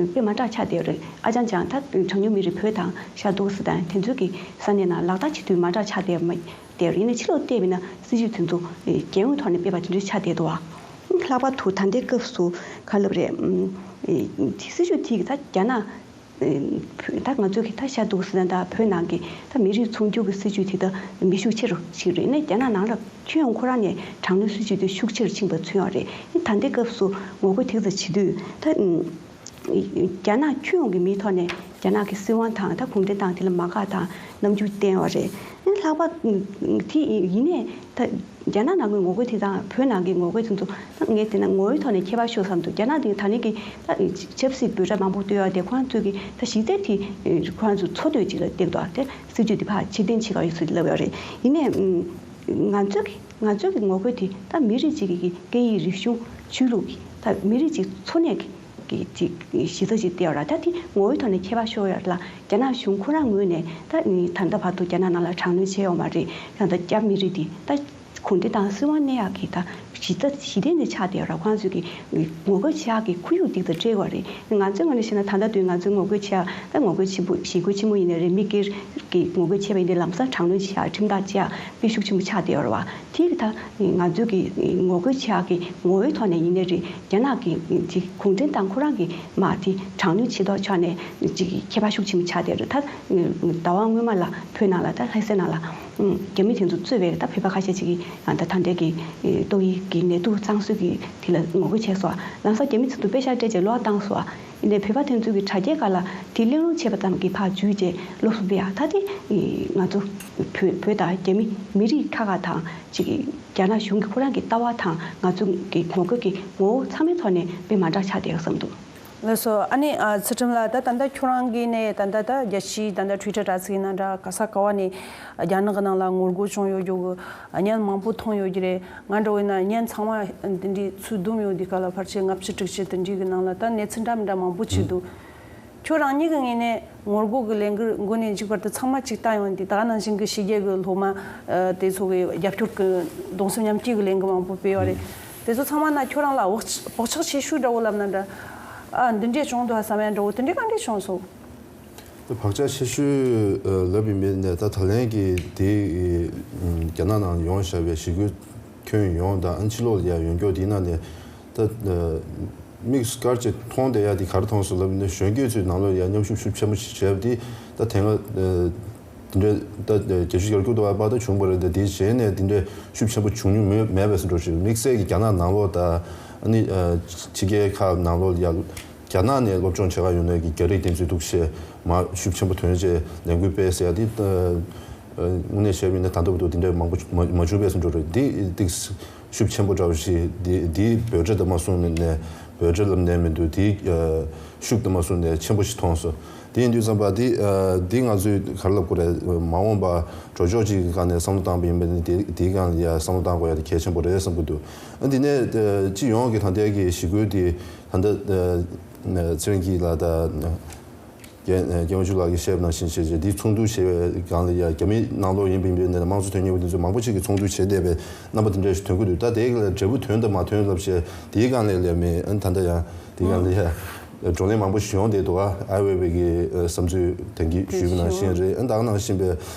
དཔེ་མ་འདྲ་ཆགས་བསྡད་རེད། ཨ་ཅང་ཅང་ད་གྲངས་ཉུང་མི་རིགས་བོད་དང་ཤར་ཏུར་ཀི་སི་ཐན་དེ་ཚོའི་གི་ས་གནས་ནང་ལག་བསྟར་བྱེད་དུས་མ་འདྲ་ཆགས་བསྡད་མ་བསྡད་རེད། ཡིན་ནའི་ཕྱི་ལོགས་བལྟས་པ་ཡིན་ན་སྲིད་ཇུས་དེ་ཚོ་རྒྱལ་ཡོངས་ཐོག་ནས་སྤེལ་བ་དེ་འདྲ་ཆགས་བསྡད་འདུག་ཨ། ལྷག་པར་དུ་ད་ལྟའི་སྐབས་སུ་ག་ལབ་རེད། ཨུམ། ཨེ། སྲིད་ཇུས་དེ་གི་ད་རྒྱ་ནག་ཨེ། ད་ང་ཚོ་གི་ད་ཤར་ཏུར་ཀི་སི་ཐན་དང་བོད་ནང་གི་ད་མི་རིགས་ཚོང་སྒྱུར་གི་སྲིད་ཇུས་དེ་ད་མི་ཤུགས་ཆེ་རུ་ཕྱིན་རེད། ནས་རྒྱ་ནག་ནང་ལ་ཁྱོན་ཡོངས་ཁོ་རང་ནས་དྲག་གནོན་སྲིད་ཇུས་དེ་ཤུགས་ཆེ་རུ་ཕྱིན་པ་མཚོན་ཡོད་རེད། ནས་ད་ལྟའི་སྐབས་སུ་ངོ་རྒོལ་དེ་ཚོ་བྱེད་དུས་ད། རྒྱ་ནག་ཁྱོན་ཡོངས་ཀྱི་མིའི་ཐོག་ནས་རྒྱ་ནག་གི་སྲིད་དབང་དང་ད་གུང་ཁྲན་ཏང་དེ་ལ་མ་དགའ་དང་རྣམ་འགྱུར་བསྟན་པ་རེད། ལྷག་པར་དེ་ཡིན་ནའི་ད་རྒྱ་ནག་ནང་གི་ངོ་རྒོལ་དེ་དང་བོད་ནང་གི་ངོ་རྒོལ་དེ་ཚོ་ད་ངས་བལྟས་ན་ངོ་བོའི་ཐོག་ནས་ཁྱད་པར་ཤོར་བསམ་འདུག་རྒྱ་ནག་དེ་ད་ནི་གི་ད་ཆབ་སྲིད་འབོད་སྒྲ་མང་པོ་བཏོན་ཡོད་དེ་ཁོ་རང་ཚོས་ཀྱི་ད་གཞི་རྩ་དེ་ཁོ་རང་ཚོ་འཚོ་སྡོད་ཅིག་ལ་བསྡད་འདུག་ཨ། དེ་སྲིད་ཇུས་དེ་ཕར་ཕྱིར་འཐེན་བྱེད་ཀྱི་ཡོད་ཚུལ་ལབ་ཡོད་རེད། ཡིན་ནའི་ང་ཚོ་གི་ང་ཚོ་གི་ངོ་རྒོལ་དེ་ད་མི་རིགས་གཅིག་གི་སྐད་ཡིག་རིག་གཞུང་ཆོས་ལུགས་ཀྱི་ད་མི་རིགས་གཅིག་འཚོ་གནས་ཀྱི་གི་ཅིག་གཞི་རྩ་ཅིག་བལྟས་ཡོད་ར། ད་དེ་ངོ་བོའི་ཐོག་ནས་ཁྱད་པར་ཤོར་ཡོད་ར་ལ། རྒྱ་ནག་གཞུང་ཁོ་རང་ངོས་ནས་ད་ནི་ད་ལྟ་བར་དུ་རྒྱ་ནག་ནང་ལ་དྲག་གནོན་བྱས་ཡོད་མ་རེད། ཡང་ད་རྒྱ་མི་རིགས་དེ་ད་གུང་ཁྲན་ཏང་སྲིད་དབང་གནས་ཡག་གི་ད་གཞི་རྩ་གཞི་རྟེན་དེ་ཆགས་བསྡད་ཡོད་ར། ཁོང་ཚོས་ཀྱི་ངོ་རྒོལ་བྱེད་ཡག་གི་ཁོར་ཡུག་དེ་ད་སྤྲད་ཡོད་རེད། ང་ཚོའི་ངོས་ནས་བཤད་ན་ད་ལྟ་དུས་ང་ཚོའི་ངོ་རྒོལ་བྱེད་ཡག་ད་ངོ་རྒོལ་ཆེན་པོ་ཞི་རྒོལ་ཆེན་མོ་ཡིན་ནའི་རེད། མི་སྒེར་གྱི་ངོ་རྒོལ་བྱས་པ་ཡིན་ནའི་ལམ་སང་དྲག་གནོན་བྱེད་ཡག་ཁྲིམས་ཐག་བཅད་ཡག་དཔེ་ཤུགས་ཆེན་པོ་ཆགས་བསྡད་ཡོད་ར་བ། དེ་གི་ད་ང་ཚོའི་གི་ངོ་རྒོལ་བྱེད་ཡག་གི་ངོ་བོའི་ཐོག་ནས་ཡིན་ནའི་རེད། རྒྱ་ནག་གི་ཅིག་གུང་ཁྲན་ཏང་ཁོ་རང་གི་མ་དེ་དྲག་གནོན་བྱེད་མདོག་ཆགས་ནས་ཅིག་ཁྱད་པར་ཤུགས་ཆེན་པོ་ཆགས་བསྡད་རེད། ད་ཟླ་བ་སྔོན་མ་ལ་བོད་ནང་ལ་ད་ལྷ་སའི་ནང་ལ་རྒྱ་མི་དེ་ཚོ་གཙོས་པའི་ད་བོད་པ་ཁ་ཤས་ཅིག་གིས་ད་ད་ལྟའི་གི་ཏོག་དབྱིབས་ཀྱི་ནད་དུག་གཙང་བཟོ་གི་དེ་ལ་ངོ་རྒོལ་བྱས་སོང་། ལམ་སང་རྒྱ་མི་དེ་ཚོ་དཔེ་ཤག་སྤྲད་བྱས་གློག་བཏང་སོང་། ཡིན་ནའི་བོད་པ་དེ་ཚོ་གི་དྲ་རྒྱའི་སྒང་ལ་དེ་གླེང་སློང་བྱས་པ་ཙམ་གྱིས་ཕར་འཇུས་བྱས་སློབ་གསོ་སྤེལ་ཡག་ད་དེ་ང་ཚོ་བོད་བོད་དང་རྒྱ་མི་མི་རིགས་ཁག་ཁག་དང་ཅིག་གི་རྒྱ་ནག་གཞུང་གི་ཁོ་རང་གི་ལྟ་བ་དང་ང་ཚོ་གི་ངོ་རྒོལ་གྱི་ངོ་བོ་ཚང་མའི་ཐོག་ནས་དཔེ་མ་འདྲ་ཆགས་བསྡད་ཡོད་བསམ་འདུག་ལགས་སོ། ཨ་ནི་ཨ་ཚུལ་ཁྲིམས་ལགས། ད་ད་ལྟ་ཁྱོད་རང་གིས་ནས་ད་ལྟ་ད་རྒྱལ་སྤྱིའི་ད་ལྟ་ཊུའི་ཊར་དྲ་ཚིགས་ཡིན་ན་འདྲ་ག་ས་ག་བ་ནས་རྒྱ་ནག་གི་ནང་ལ་ངོ་རྒོལ་བྱུང་ཡོད་རྒྱུ་གི་བརྙན་མང་པོ་མཐོང་ཡོད་ཀྱི་རེད། ང་འདྲ་བོ་ཡིན་ན་བརྙན་ཚང་མ་འདི་འདྲའི་ཚུར་བསྡོམས་ཡོང་དུས་སྐབས་ལ་ཕལ་ཆེར་ལྔ་བཅུ་དྲུག་ཅུ་དེ་འདྲའི་གི་ནང་ལ་ད་གནས་ཚུལ་འདྲ་མི་འདྲ་མང་པོ་ཅིག་འདུག་ཁྱོད་རང་ཉིད་ཀྱི་ངོས་ནས་ངོ་རྒོལ་གྱི་ལས་འགུལ་འགོ་ནས་མཇུག་བར་དུ་ཚང་མ་ཅིག་བལྟ་ཡོང་དུས། ད་ག་ནང་བཞིན་གྱི་ཕྱི་རྒྱལ་གྱི་སློབ་མ་ཨ་དེ་ཚོ་གི་རྒྱབ་སྐྱོར་གྱི་གདུང་སེམས་མཉམ་སྐྱེད་ཀྱི་ལས་འགུལ་མང་པོ་སྤེལ་ཡོད་རེད། དེ་ཚོ་ཚང་མ་ན་ཁྱོད་རང་ལ་བག་ཆགས་བག་ཆགས་ཆེ་ཤོས་འདྲ་བོ་ལབ་ན་འདྲ། ཨ་འདི་འདྲས་བྱུང་འདུག་ཨ་བསམ་ཡ་འདྲ་བོ་དེ་འདྲས་ག་འདྲས་བྱུང་སོང་། བག་ཆགས་ཆེ་ཤོས་ལབ་པའི་མི་ནས་ད་ད་ལན་གྱི་དེ་རྒྱ་ནག་ནང་ཡོང་བཞག་པའི་ཞི་རྒོལ་ཁྱོན་ཡོངས་དང་ཕྱི་ལོགས་ལ་ཡ་ཡོང་རྒྱུ་དེའི་ནང་ནས་ད་དམིགས་བཀར་ཅིག་མཐོང་བསྡད་ཡ་དེ་ག་རེ་མཐོང་སོང་ལབ་ན། གཞོན་སྐྱེས་ཚོའི་ནང་ལོགས་ཡ་མཉམ་ཞུགས་ཤུགས་ཆེན་པོ་ཞིག་བྱས་པ་དེ་ད་དེ་སྔ་དེ་འདྲའི་ད་རྒྱལ་སྤྱིའི་ཡར་རྒྱས་འགྲོ་བ་པ་ད་བྱུང་བ་རེད། ད་དེའི་རྗེས་ནས་དེ་འདྲའི་ཤུགས་ཆེན་པོ་བྱུང་མྱོང་མེད་མེད་པས་སུ་འགྲོ་ཞིག་དམིགས་བསལ་གྱི་རྒྱ་ནག་ནང་ལོགས་ད་ཨ་ནི་ཕྱི་རྒྱལ་ཁག་ནང་ལོགས་ཡ། རྒྱ་ནག་ནས་སློབ་སྦྱོང་བྱེད་ག་ཡོང་ནས་ཀྱི་རྒྱ་རིགས་དེ་ཚོའི་འདུག་ཤེས་མ་ཤུགས་ཆེན་པོ་ཐོན་རྗེས་ལས་འགུལ་སྤེལ་ཟེར་ཡ་དེ། ཨ་ དངོས་གནས་བཤད་པ་ཡིན་ན་ད་ལྟ་བར་དུ་དེ་འདྲ་མང་པོ་མ་མ་བྱུང་བས་སུ་འགྲོ་རེད། འདི་ཏིག་ཤུགས་ཆེན་པོ་འདྲ་བོ་ཞིག་འདི་འདི་འབོད་སྒྲ་དུ་མ་སོང་ནས་འབོད་སྒྲ་ལབ་ནས་མི་འདུག་འདི་ཤུགས་དུ་མ་སོང་ནས་ཆེན་པོ་ཞིག་མཐོང་སོང་། དེ་ཡིན་དུས་ཙམ་པ་འདི་འདི་ང་ཚོས་ག་རེ་ལབ་དགོས་རེད། མ་འོངས་པ་འགྲོ་ཕྱོགས་གཅིག་གི་སྒང་ནས་བསམ་བློ་བཏང་པ་ཡིན་པ་ནི་དེ་དེའི་སྒང་ལ་ཡ་བསམ་བློ་བཏང་དགོས་ཡ་དེ་གལ་ཆེན་པོ་རེད་བསམ་གྱི་འདུག་ཨ་འདི་ནས་སྤྱི་ཡོངས་ཀྱི་ད་ལྟའི་གི་ཞི་རྒོལ་དེ་ད་ལྟ་ཚེ་རིང་སྐྱིད་ལགས་དང་། རྒན་རྒན་དབང་ཕྱུག་ལགས་ཀྱིས་བཤད་པ་ནང་བཞིན་བྱས་རྗེས་འདི་ཚོགས་འདུ་བྱས་པའི་སྒང་ལ་ཡ་རྒྱ་མི་ནང་ལོགས་ཡིན་པའི་ཡིན་པའི་ནས་དམངས་གཙོ་དོན་གཉེར་བ་འདི་ཚོ་མང་པོ་ཞིག་གིས་ཚོགས་འདུ་བྱས་བསྡད་པའི་རྣམ་པ་འདི་འདྲ་ཞིག་ཐོན་གྱི་འདུག་ད་དེ་ག་ལ་འབྲས་བུ་ཐོན་དང་མ་ཐོན་ལབ་བྱས་དེའི་སྒང་ལ་ལས་མེད། ཨ་ནི་ད་ལྟ་ཡང་དེའི་སྒང་ལ་ཡ་བགྲོ་གླེང་མང་པོ་ཞིག་ཡོང་བསྡད་འདུག་ཨ་ཨའི་ཝེ་ཝེ་གི་བསམ་ཚུལ་དེང་གི་ཞུས་པ་ནང་བཞིན་རེད། ཨ་ནི་ད་ག་ནང་བཞིན་པའི་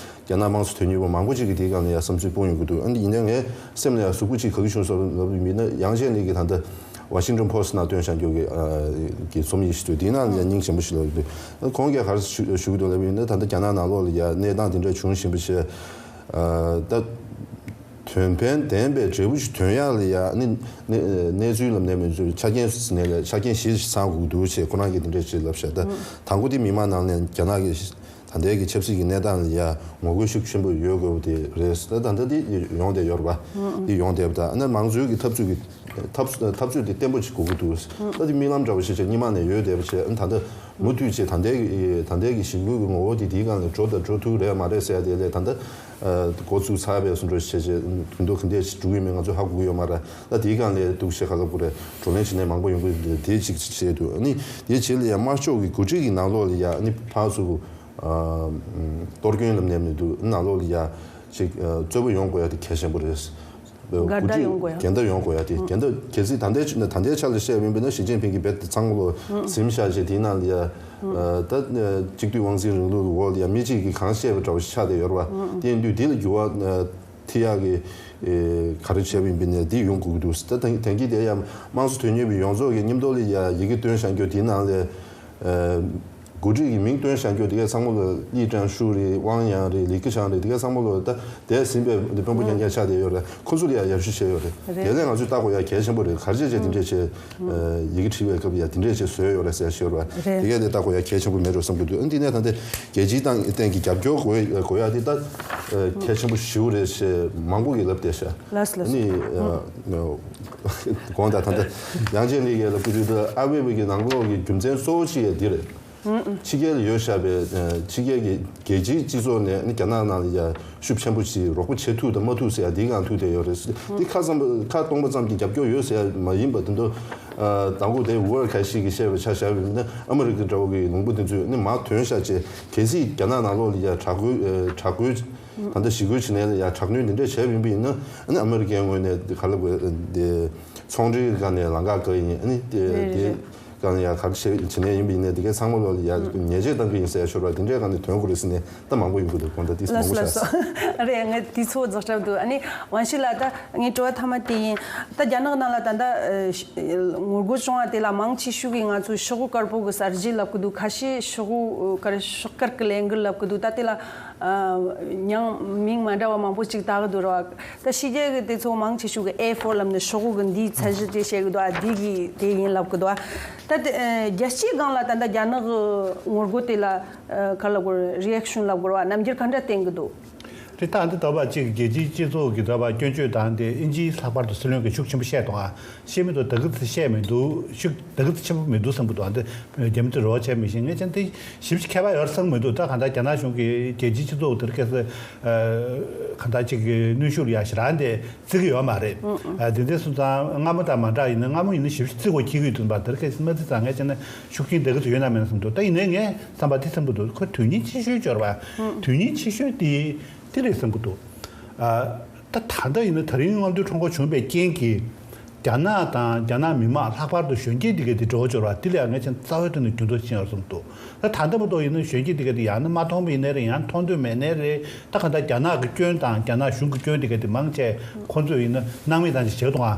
རྒྱ་ནག་དམངས་གཙོ་དོན་གཉེར་བ་མང་པོ་ཅིག་གིས་དེའི་སྒང་ལ་ཡ་བསམ་ཚུལ་སྤུངས་ཡོང་གི་འདུག་ཨ་ནི་ཡིན་ནའི་ངའི་སེམས་ལ་ཡ་གཟུགས་པོ་ཅིག་ག་གི་བྱུང་སོང་ལབ་ཡིན་ན་ཡང་ཅིན་ལི་གི་ད་ལྟ་Washington Post ནང་བཏོན་བཞག་རྒྱུ་གི་གི་རྩོམ་ཡིག་ཞིག་འདུག་དེའི་ནང་ལ་ཡང་སྙིང་རྗེ་མོ་ཞིག་ལབ་ཡོད། ཁོང་གིས་ག་རེ་ཞུ་ཞུ་གི་འདུག་ལབ་ཡིན་ན་ད་ལྟ་རྒྱ་ནག་ནང་ལོགས་ལ་ཡ་གནས་སྟངས་དེ་འདྲ་བྱུང་བཞིན་པ་བྱས་ད་དོན་ཕན་ལྡན་པའི་འབྲས་བུ་ཞིག་ཐོན་ཡག་ལ་ཡ་གནས་གནས་གནས་ཚུལ་ལབ་ནས་མི་ཚུལ་ཆ་རྐྱེན་ཟེར་ནས་ལ་ཆ་རྐྱེན་བཞི་ཞིག་ཚང་དགོས་འདུག་ཅེས་ཁོ་རང་གིས་དེ་འདྲ་ཅིག་ལབ་བཞག་ད་དང་པོ་དེ་མི་མང་ནང་ནས་རྒྱ་ནག་གི་ད་ལྟའི་གི་ཆབ་སྲིད་ཀྱི་གནས་སྟངས་ལ་ཡ་ངོ་རྒོལ་ཤུགས་ཆེན་པོ་ཡོད་དགོས་པ་དེ་རེད། ད་ད་ལྟ་འདི་ཡོང་བསྡད་ཡོད་རེད་པ། འདི་ཡོང་བསྡད་པ་དང་ཨ་ནི་མང་གཙོའི་གི་འཐབ་རྩོད་ཀྱི་འཐབ་འཐབ་རྩོད་དེ་བརྟན་པོ་ཞིག་དགོས་ཀྱི་འདུག་ད་འདི་རྨི་ལམ་འདྲ་བོ་ཞིག་བྱས་སྔོན་མ་ནས་ཡོད་བསྡད་པ་བྱས་ཨ་ནི་ད་ལྟ་མུ་མཐུད་བྱས་ད་ལྟའི་གི་ད་ལྟའི་གི་ཞི་རྒོལ་གྱི་ངོ་བོ་དེ་འདིའི་སྒང་ལ་འགྲོ་དང་འགྲོ་ཐུབ་རེད་མ་རེད་ཟེར་ཡ་དེ་ལས་ད་ལྟ་འགོ་བཙུགས་ཚར་བའི་སུ་འགྲོ་བྱས་བྱས་དུང་དུ་ག་འདྲས་ཞིག་འགྲོ་གི་མིན་ང་ཚོ་ཧ་གོ་གི་ཡོད་མ་རེད། ད་དེའི་སྒང་ལ་འདུག་བྱས་ག་ལ་དགོས་རེད། བགྲོ་གླེང་བྱེད་མཁན་མང་པོ་ཡོང་གི་འདུག་དེ་གཅིག་བྱས་འདུག་ཨ་ནི་དེའི་རྗེས་ལ་ཡང་དམར་ཤོག་གི་འགོ་ཁྲིད་ཀྱི་ནང་ལོགས་ལ་ཡ་ཨ་ནི་ཕར་ཚུར་གཏོར་སྐྱོན་ལབ་ནས་མི་འདུག་ནང་ལོགས་ལ་ཡ་ཅིག་རྩོད་པ་ཡོང་དགོས་ཡ་དེ་གལ་ཆེན་པོ་རེད། འགལ་ཟླ་ཡོང་དགོས་ཡ། འགལ་ཟླ་ཡོང་དགོས་ཡ་དེ་འགལ་ཟླ་གལ་སྲིད་ད་ལྟའི་ཆ་ད་ལྟའི་ཆ་ལ་བཤད་པ་ཡིན་པ་ན་ཞི་ཅིན་ཕིང་གིས་རྦད་དེ་ཚང་མ་ལོ་འཛིན་བཞག་བྱས་དེའི་ནང་ལ་ཡ་ད་གཅིག་སྡུད་དབང་འཛིན་རིང་ལུགས་འོག་ལ་ཡ་མི་གཅིག་གིས་གང་བཤད་པ་འདྲ་བོ་ཞིག་ཆགས་བསྡད་ཡོད་རེད་པ། དེ་ཡིན་དུས་དེ་ལ་འགྱུར་བ་ཐེབས་ཡག་གི་ག་རེ་བྱས་པ་ཡིན་པ་ན་འདི་ཡོང་དགོས་ཀྱི་འདུག་ད་དེང་དེང་གི་དེ་ཡ་དམངས་གཙོ་དོན་གཉེར་བའི་ཡོངས་རྫོགས་ཀྱི་མཉམ་དུ་ལ་ཡ་ཡི་གེ་བཏོན་བཞག་རྒྱུ་དེའི་ནང་ལ། འགོ་ཁྲིད་ཀྱི་མིང་བཏོན་བཞག་རྒྱུ་དེ་གས་ཚང་མ་ལོ་ལི་ཀྲན་ཧྲུའུ་རེད། ཝང་ཡང་རེད། ལི་ཁེ་ཆང་རེད། དེ་གས་ཚང་མ་ལོ་ད་དེ་ཟིན་པའི་དཔོན་པོ་རྐྱང་རྐྱང་ཆགས་བསྡད་ཡོད་རེད། ཁོ་ཚོ་ལ་ཡང་ཡར་ཞུ་བྱས་ཡོད་རེད། དེ་ལས་ང་ཚོས་ལྟ་དགོས་ཡ་གལ་ཆེན་པོ་རེད། ག་རེ་བྱས་བྱས་དེ་འདྲས་བྱས་ཡི་གེ་བྲིས་པའི་སྐབས་ཡ་དེ་འདྲས་བྱས་བཟོས་ཡོད་རེད་ཟེར་ཞུ་ཡོད་རེད། དེ་གས་དེ་ལྟ་དགོས་ཡ་གལ་ཆེན་པོ་མེད་འགྲོ་བསམ་གྱི་འདུག་ཨ་འདི་ནས་ད་ལྟ་རྒྱལ་སྤྱིའི་སྟེང་སྟེང་གི་རྒྱབ་སྐྱོར་དགོས་དགོས་ཡ་དེ་ད་གལ་ཆེན་པོ་ཞེ་པོ་རེད་ཞེས་མང་པོ་གིས་ལབ་བསྡད་ཤག་ལགས་ལགས། ཨ་ནི། དགོངས་དག་ད་ལྟ་ཡང་ཅིན་ལི་གིས་ལབ་ཀྱི་དུས་ད་ཨ་ཝེ་ཝེ་གི་ནང་ལོགས་ཀྱི་རྒྱུ་མཚན་གཙོ་བོ་གཅིག་ཡ་འདི་རེད། ཕྱི་རྒྱལ་ལ་ཡོད་བཞག་པའི་ཕྱི་རྒྱལ་གྱི་རྒྱལ་སྤྱིའི་སྤྱི་ཚོགས་ནས་ནི་རྒྱ་ནག་ནང་ལ་ཡ་ཤུགས་ཆེན་པོ་ཞིག་རོགས་པ་བྱེད་ཐུབ་དང་མ་ཐུབ་ཟེར་ཡ་འདིའི་སྒང་ཐུག་བསྡད་ཡོད་རེད། འདི་ཁ་ཙམ་ཁ་སྟོང་པ་ཙམ་གྱི་རྒྱབ་སྐྱོར་ཡོད་ཟེར་ཡ་མ་ཡིན་པ་དེ་ཚོ་དང་པོ་དེ་ཝར་ཁ་ཤས་ཀྱིས་བཤད་པའི་ཆ་བཞག་པ་ཡིན་ན་ཨ་མི་རི་ཀ་འདྲ་བོ་གི་ལུང་པ་དེ་ཚོས་ནི་མར་ཐོན་ཤག་ཅེས་གལ་སྲིད་རྒྱ་ནག་ནང་ལོགས་ལ་ཡ་དྲག་རྒོལ་དྲག་རྒོལ་ད་ལྟ་ཞི་རྒོལ་བྱེད་མཁན་ལ་ཡ་དྲག་གནོན་འདི་འདྲས་བྱས་པ་ཡིན་པ་ཡིན་ན་ཨ་ནི་ཨ་མི་རི་ཀའི་ངོས་ནས་ག་ལ་དགོས་དེ་ཚོང་འབྲེལ་སྒང་ནས་ལམ་ཁ་བཀག་ཡིན། ཨ་ནི་དེ་རེད་དེ་རེད། སྒང་ནས་ཡ་ག་རེ་བྱེད་བྱེད་མཁན་ཡིན་པ་ཡིན་ནའི་དེ་གའི་ཚང་མ་ལོ་ལ་ཡ་ཉེས་ཆད་གཏང་གི་ཡིན་ཟེར་ཡ་ཤོར་བ་དེ་འདྲས་སྒང་ནས་ཐོན་དགོས་རེད་ཟེར་ནས་ད་མང་པོ་ཡོང་གི་འདུག་དགོངས་དག་དེ་མང་པོ་ལགས་ཤག་སོ་ལགས་སོ། རེད། ངས་དེ་ཚོ་རྫོགས་གྲབས་འདུག་ཨ་ནི་ཝང་ཤི་ལགས་ད་ངའི་དྲི་བ་མཐའ་མ་དེ་ཡིན། ད་རྒྱ་ནག་ནང་ལ་ད་ལྟ་ངོ་རྒོལ་བྱུང་བ་དེ་ལ་མང་ཆེ་ཤོས་ཀྱིས་ང་ཚོའི་ཤོག་གུ་དཀར་པོ་གི་གསར་བརྗེ་ལབ་ཀྱི་འདུག་ཁ་ཤས་ཤོག་གུ་དཀར་ཤོག་དཀར་གི་ལས་འགུལ་ལབ་ཀྱི་འདུག་ད་དེ་ལ་མྱང་མིང་མ་འདྲ་བ་མང་པོ་ཅིག་བཏགས་ཀྱི་འདུག་ར། ད་ཕྱི་རྒྱལ་གྱི་དེ་ཚོ་མང་ཆེ་ཤོས་ཀྱིས་ཨེ་ཕོར་ལབ་ནས་ཤོག་གུ་གི་འདིའི་ཚད་གཞི་དེ་བཤད་ཀྱི་འདུག་ཨ་འདི་གི་དེ་ཡིན་ལབ་ཀྱི་འདུག་ད་དེ་རྒྱལ་སྤྱིའི་སྒང་ལ་ད་ལྟ་རྒྱ་ནག་གི་ངོ་རྒོལ་དེ་ལ་ག་ལབ་དགོས་རེད། རི་ཨེག་ཤན་ལབ་དགོས་ར་བ། རྣམ་འགྱུར་ག་འདྲ་བསྟན་གྱི་འདུག་རེད། ད་འདི་ལྟ་བ་གཅིག་རྒྱལ་སྤྱིའི་སྤྱི་ཚོགས་ཀྱི་ལྟ་བ་སྐྱོན་བརྗོད་དང་དེ་ཨིན་ཇིའི་ལྷག་པར་དུ་སྲིད་བློན་གྱིས་ཤུགས་ཆེན་པོ་བཤད་འདུག་ཨ། བཤད་མི་འདུག་ད་གི་ཚེ་བཤད་མི་འདུག་ཤུགས་ད་གི་ཚེ་ཆེན་པོ་མི་འདུག་བསམ་གི་འདུག་ཨ། འདི་རྒྱ་མི་ཚོས་རོགས་བྱས་མི་ཤེས། ངས་ཀྱང་དེ་ཞིབ་ཅིག་མཁས་པ་ཡོད་བསམ་མི་འདུག་ད་གང་ལྟར་རྒྱ་ནག་གཞུང་གིས་རྒྱལ་སྤྱིའི་སྤྱི་ཚོགས་དེར་ཁ་སང་གང་ལྟར་ཅིག་གནོན་ཤུགས་ཡ་ཞེ་དྲག་འདི་བརྩི་གི་ཡོད་མ་རེད། ཨ། དེ་འདྲ་སོང་ཙང་སྔ་མོ་དང་མ་འདྲ་ཡིན་ན་སྔ་མོ་ཡིན་ན་ཞིབ་ཅིག་བརྩི་དགོས་འཁེལ་གི་ཡོད་དུས་པ་དེར་ཁ་སང་མ་བརྩི་ཙང་ངས་བྱས་ན་ཤུགས་རྐྱེན་ད་གི་ཚོ་ཡོད་ན་མེད་ན་བསམ་འདུག་ད་ཡིན་ནའི་ངས་བསམ་པ་དེ་བསམ་གི་འདུག་ཁོ་དོན་སྙིང་ཆེ་ཤོས་འབྱོར་བ་དོན་སྙིང་ཆེ་ཤོས་དེ་དེ་རེད་བསམ་གི་འདུག་ཨ། ད་ད་ལྟ་ཡིན་ན་ད་རིང་རྔམ་སྟོན་ཁྲོམ་སྐོར་བྱུང་བའི་རྐྱེན་གྱིས་རྒྱ་ནག་དང་རྒྱ་ནག་མི་དམངས་ལྷག་པར་དུ་གཞོན་སྐྱེས་འདི་གས་དེ་འགྲོ་འབྱོར་བ་དེ་ལ་ཡང་ངས་ཀྱང་རྩ་བའི་ཐོག་ནས་འགྱུར་ལྡོག་ཕྱིན་ཡོད་བསམ་འདུག་ད་ད་ལྟ་བར་དུ་ཡིན་ན་གཞོན་སྐྱེས་འདི་གས་དེ་ཡང་ན་མ་མཐོང་བ་ཡིན་ནའི་རེད། ཡང་མཐོང་འདོད་མེད་ནའི་རེད། ད་གང་ལྟར་རྒྱ་ནག་གི་སྐྱོན་དང་རྒྱ་ནག་གཞུང་གི་སྐྱོན་འདི་གས་དེ་མང་ཆེ་ཁོང་ཚོས་ཡིན་ན་སྣང་མེད་བཏང་ཅིག་བྱེད་འདུག་ཨ།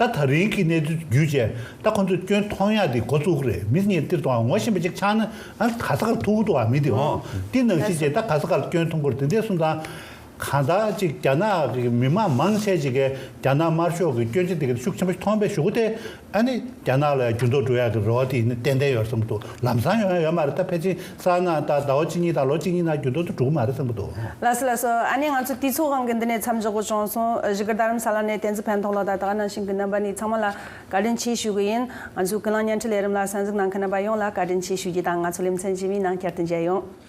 ད་ད་རིང་གི་གནས་ཚུལ་བརྒྱུད་བྱས་ད་ཁོང་ཚོས་སྐྱོན་མཐོང་ཡག་དེ་འགོ་བཙུགས་རེད། མི་སྙིང་སྟེར་འདུག་ཨ། ངོ་ཤེས་པ་ཅིག་ཆགས་ན་ཨ་ག་ས་གར་ཐུག་འདུག་ཨ། མི་དེ་འོང་དེ་ནང་བཞིན་བྱས་ད་ག་ས་གར་སྐྱོན་མཐོང་གི་རེད། དེ་འདྲ་སོང་ཙང་། གང་ལྟར་ཅིག་རྒྱ་ནག་གི་མི་མང་མང་ཆེ་ཅིག་གིས་རྒྱ་ནག་དམར་ཤོག་གི་སྐྱོན་ཆ་དེ་ག་ཤུགས་ཆེན་པོ་ཞིག་མཐོང་བའི་གཞུག་གུ་དེ། ཨ་ནི་རྒྱ་ནག་ལ་འགྱུར་ལྡོག་འགྲོ་ཡག་གི་རེ་བ་དེ་ཡིན་ན་ཏན་ཏན་ཡོད་རེད་བསམ་གྱི་འདུག་ལམ་སང་ཡོང་ཡ་ཡོད་མ་རེད། ད་ཕལ་ཆེར་ས་ནང་ད་ཟླ་བ་གཅིག་གཉིས་དང་ལོ་གཅིག་གཉིས་ནང་འགྱུར་ལྡོག་དེ་འགྲོ་གི་མ་རེད་བསམ་གྱི་འདུག་ལགས་སོ་ལགས་སོ། ཨ་ནི་ང་ཚོ་དུས་ཚོད་དབང་གིས་འདི་ནས་མཚམས་འཇོག་དགོས་བྱུང་སོང་། བཞུགས་སྒར་རྡ་རམ་ས་ལ་ནས་བསྟན་འཛིན་ཕན་ཐོགས་ལགས་དང་ད་ག་ནང་བཞིན་གྱི་རྣམ་པ་ནས་ཚང་མ་ལ་བཀའ་དྲིན་ཆེ་ཞུ་གི་ཡིན། ང་ཚོའི་ཀུན་གླེང་བརྙན་འཕྲིན་ལས་རིམ་ལ་གསན་གཟིགས་གནང་མཁན་རྣམ་པ་ཡོངས་ལ་བཀའ་དྲིན་ཆེ་ཞུ་རྒྱུ་དང་། ང་ཚོ་ལེ་ཚན་རྗེས་མའི་ནང་བསྐྱར་དུ་མཇལ་ཡོང་།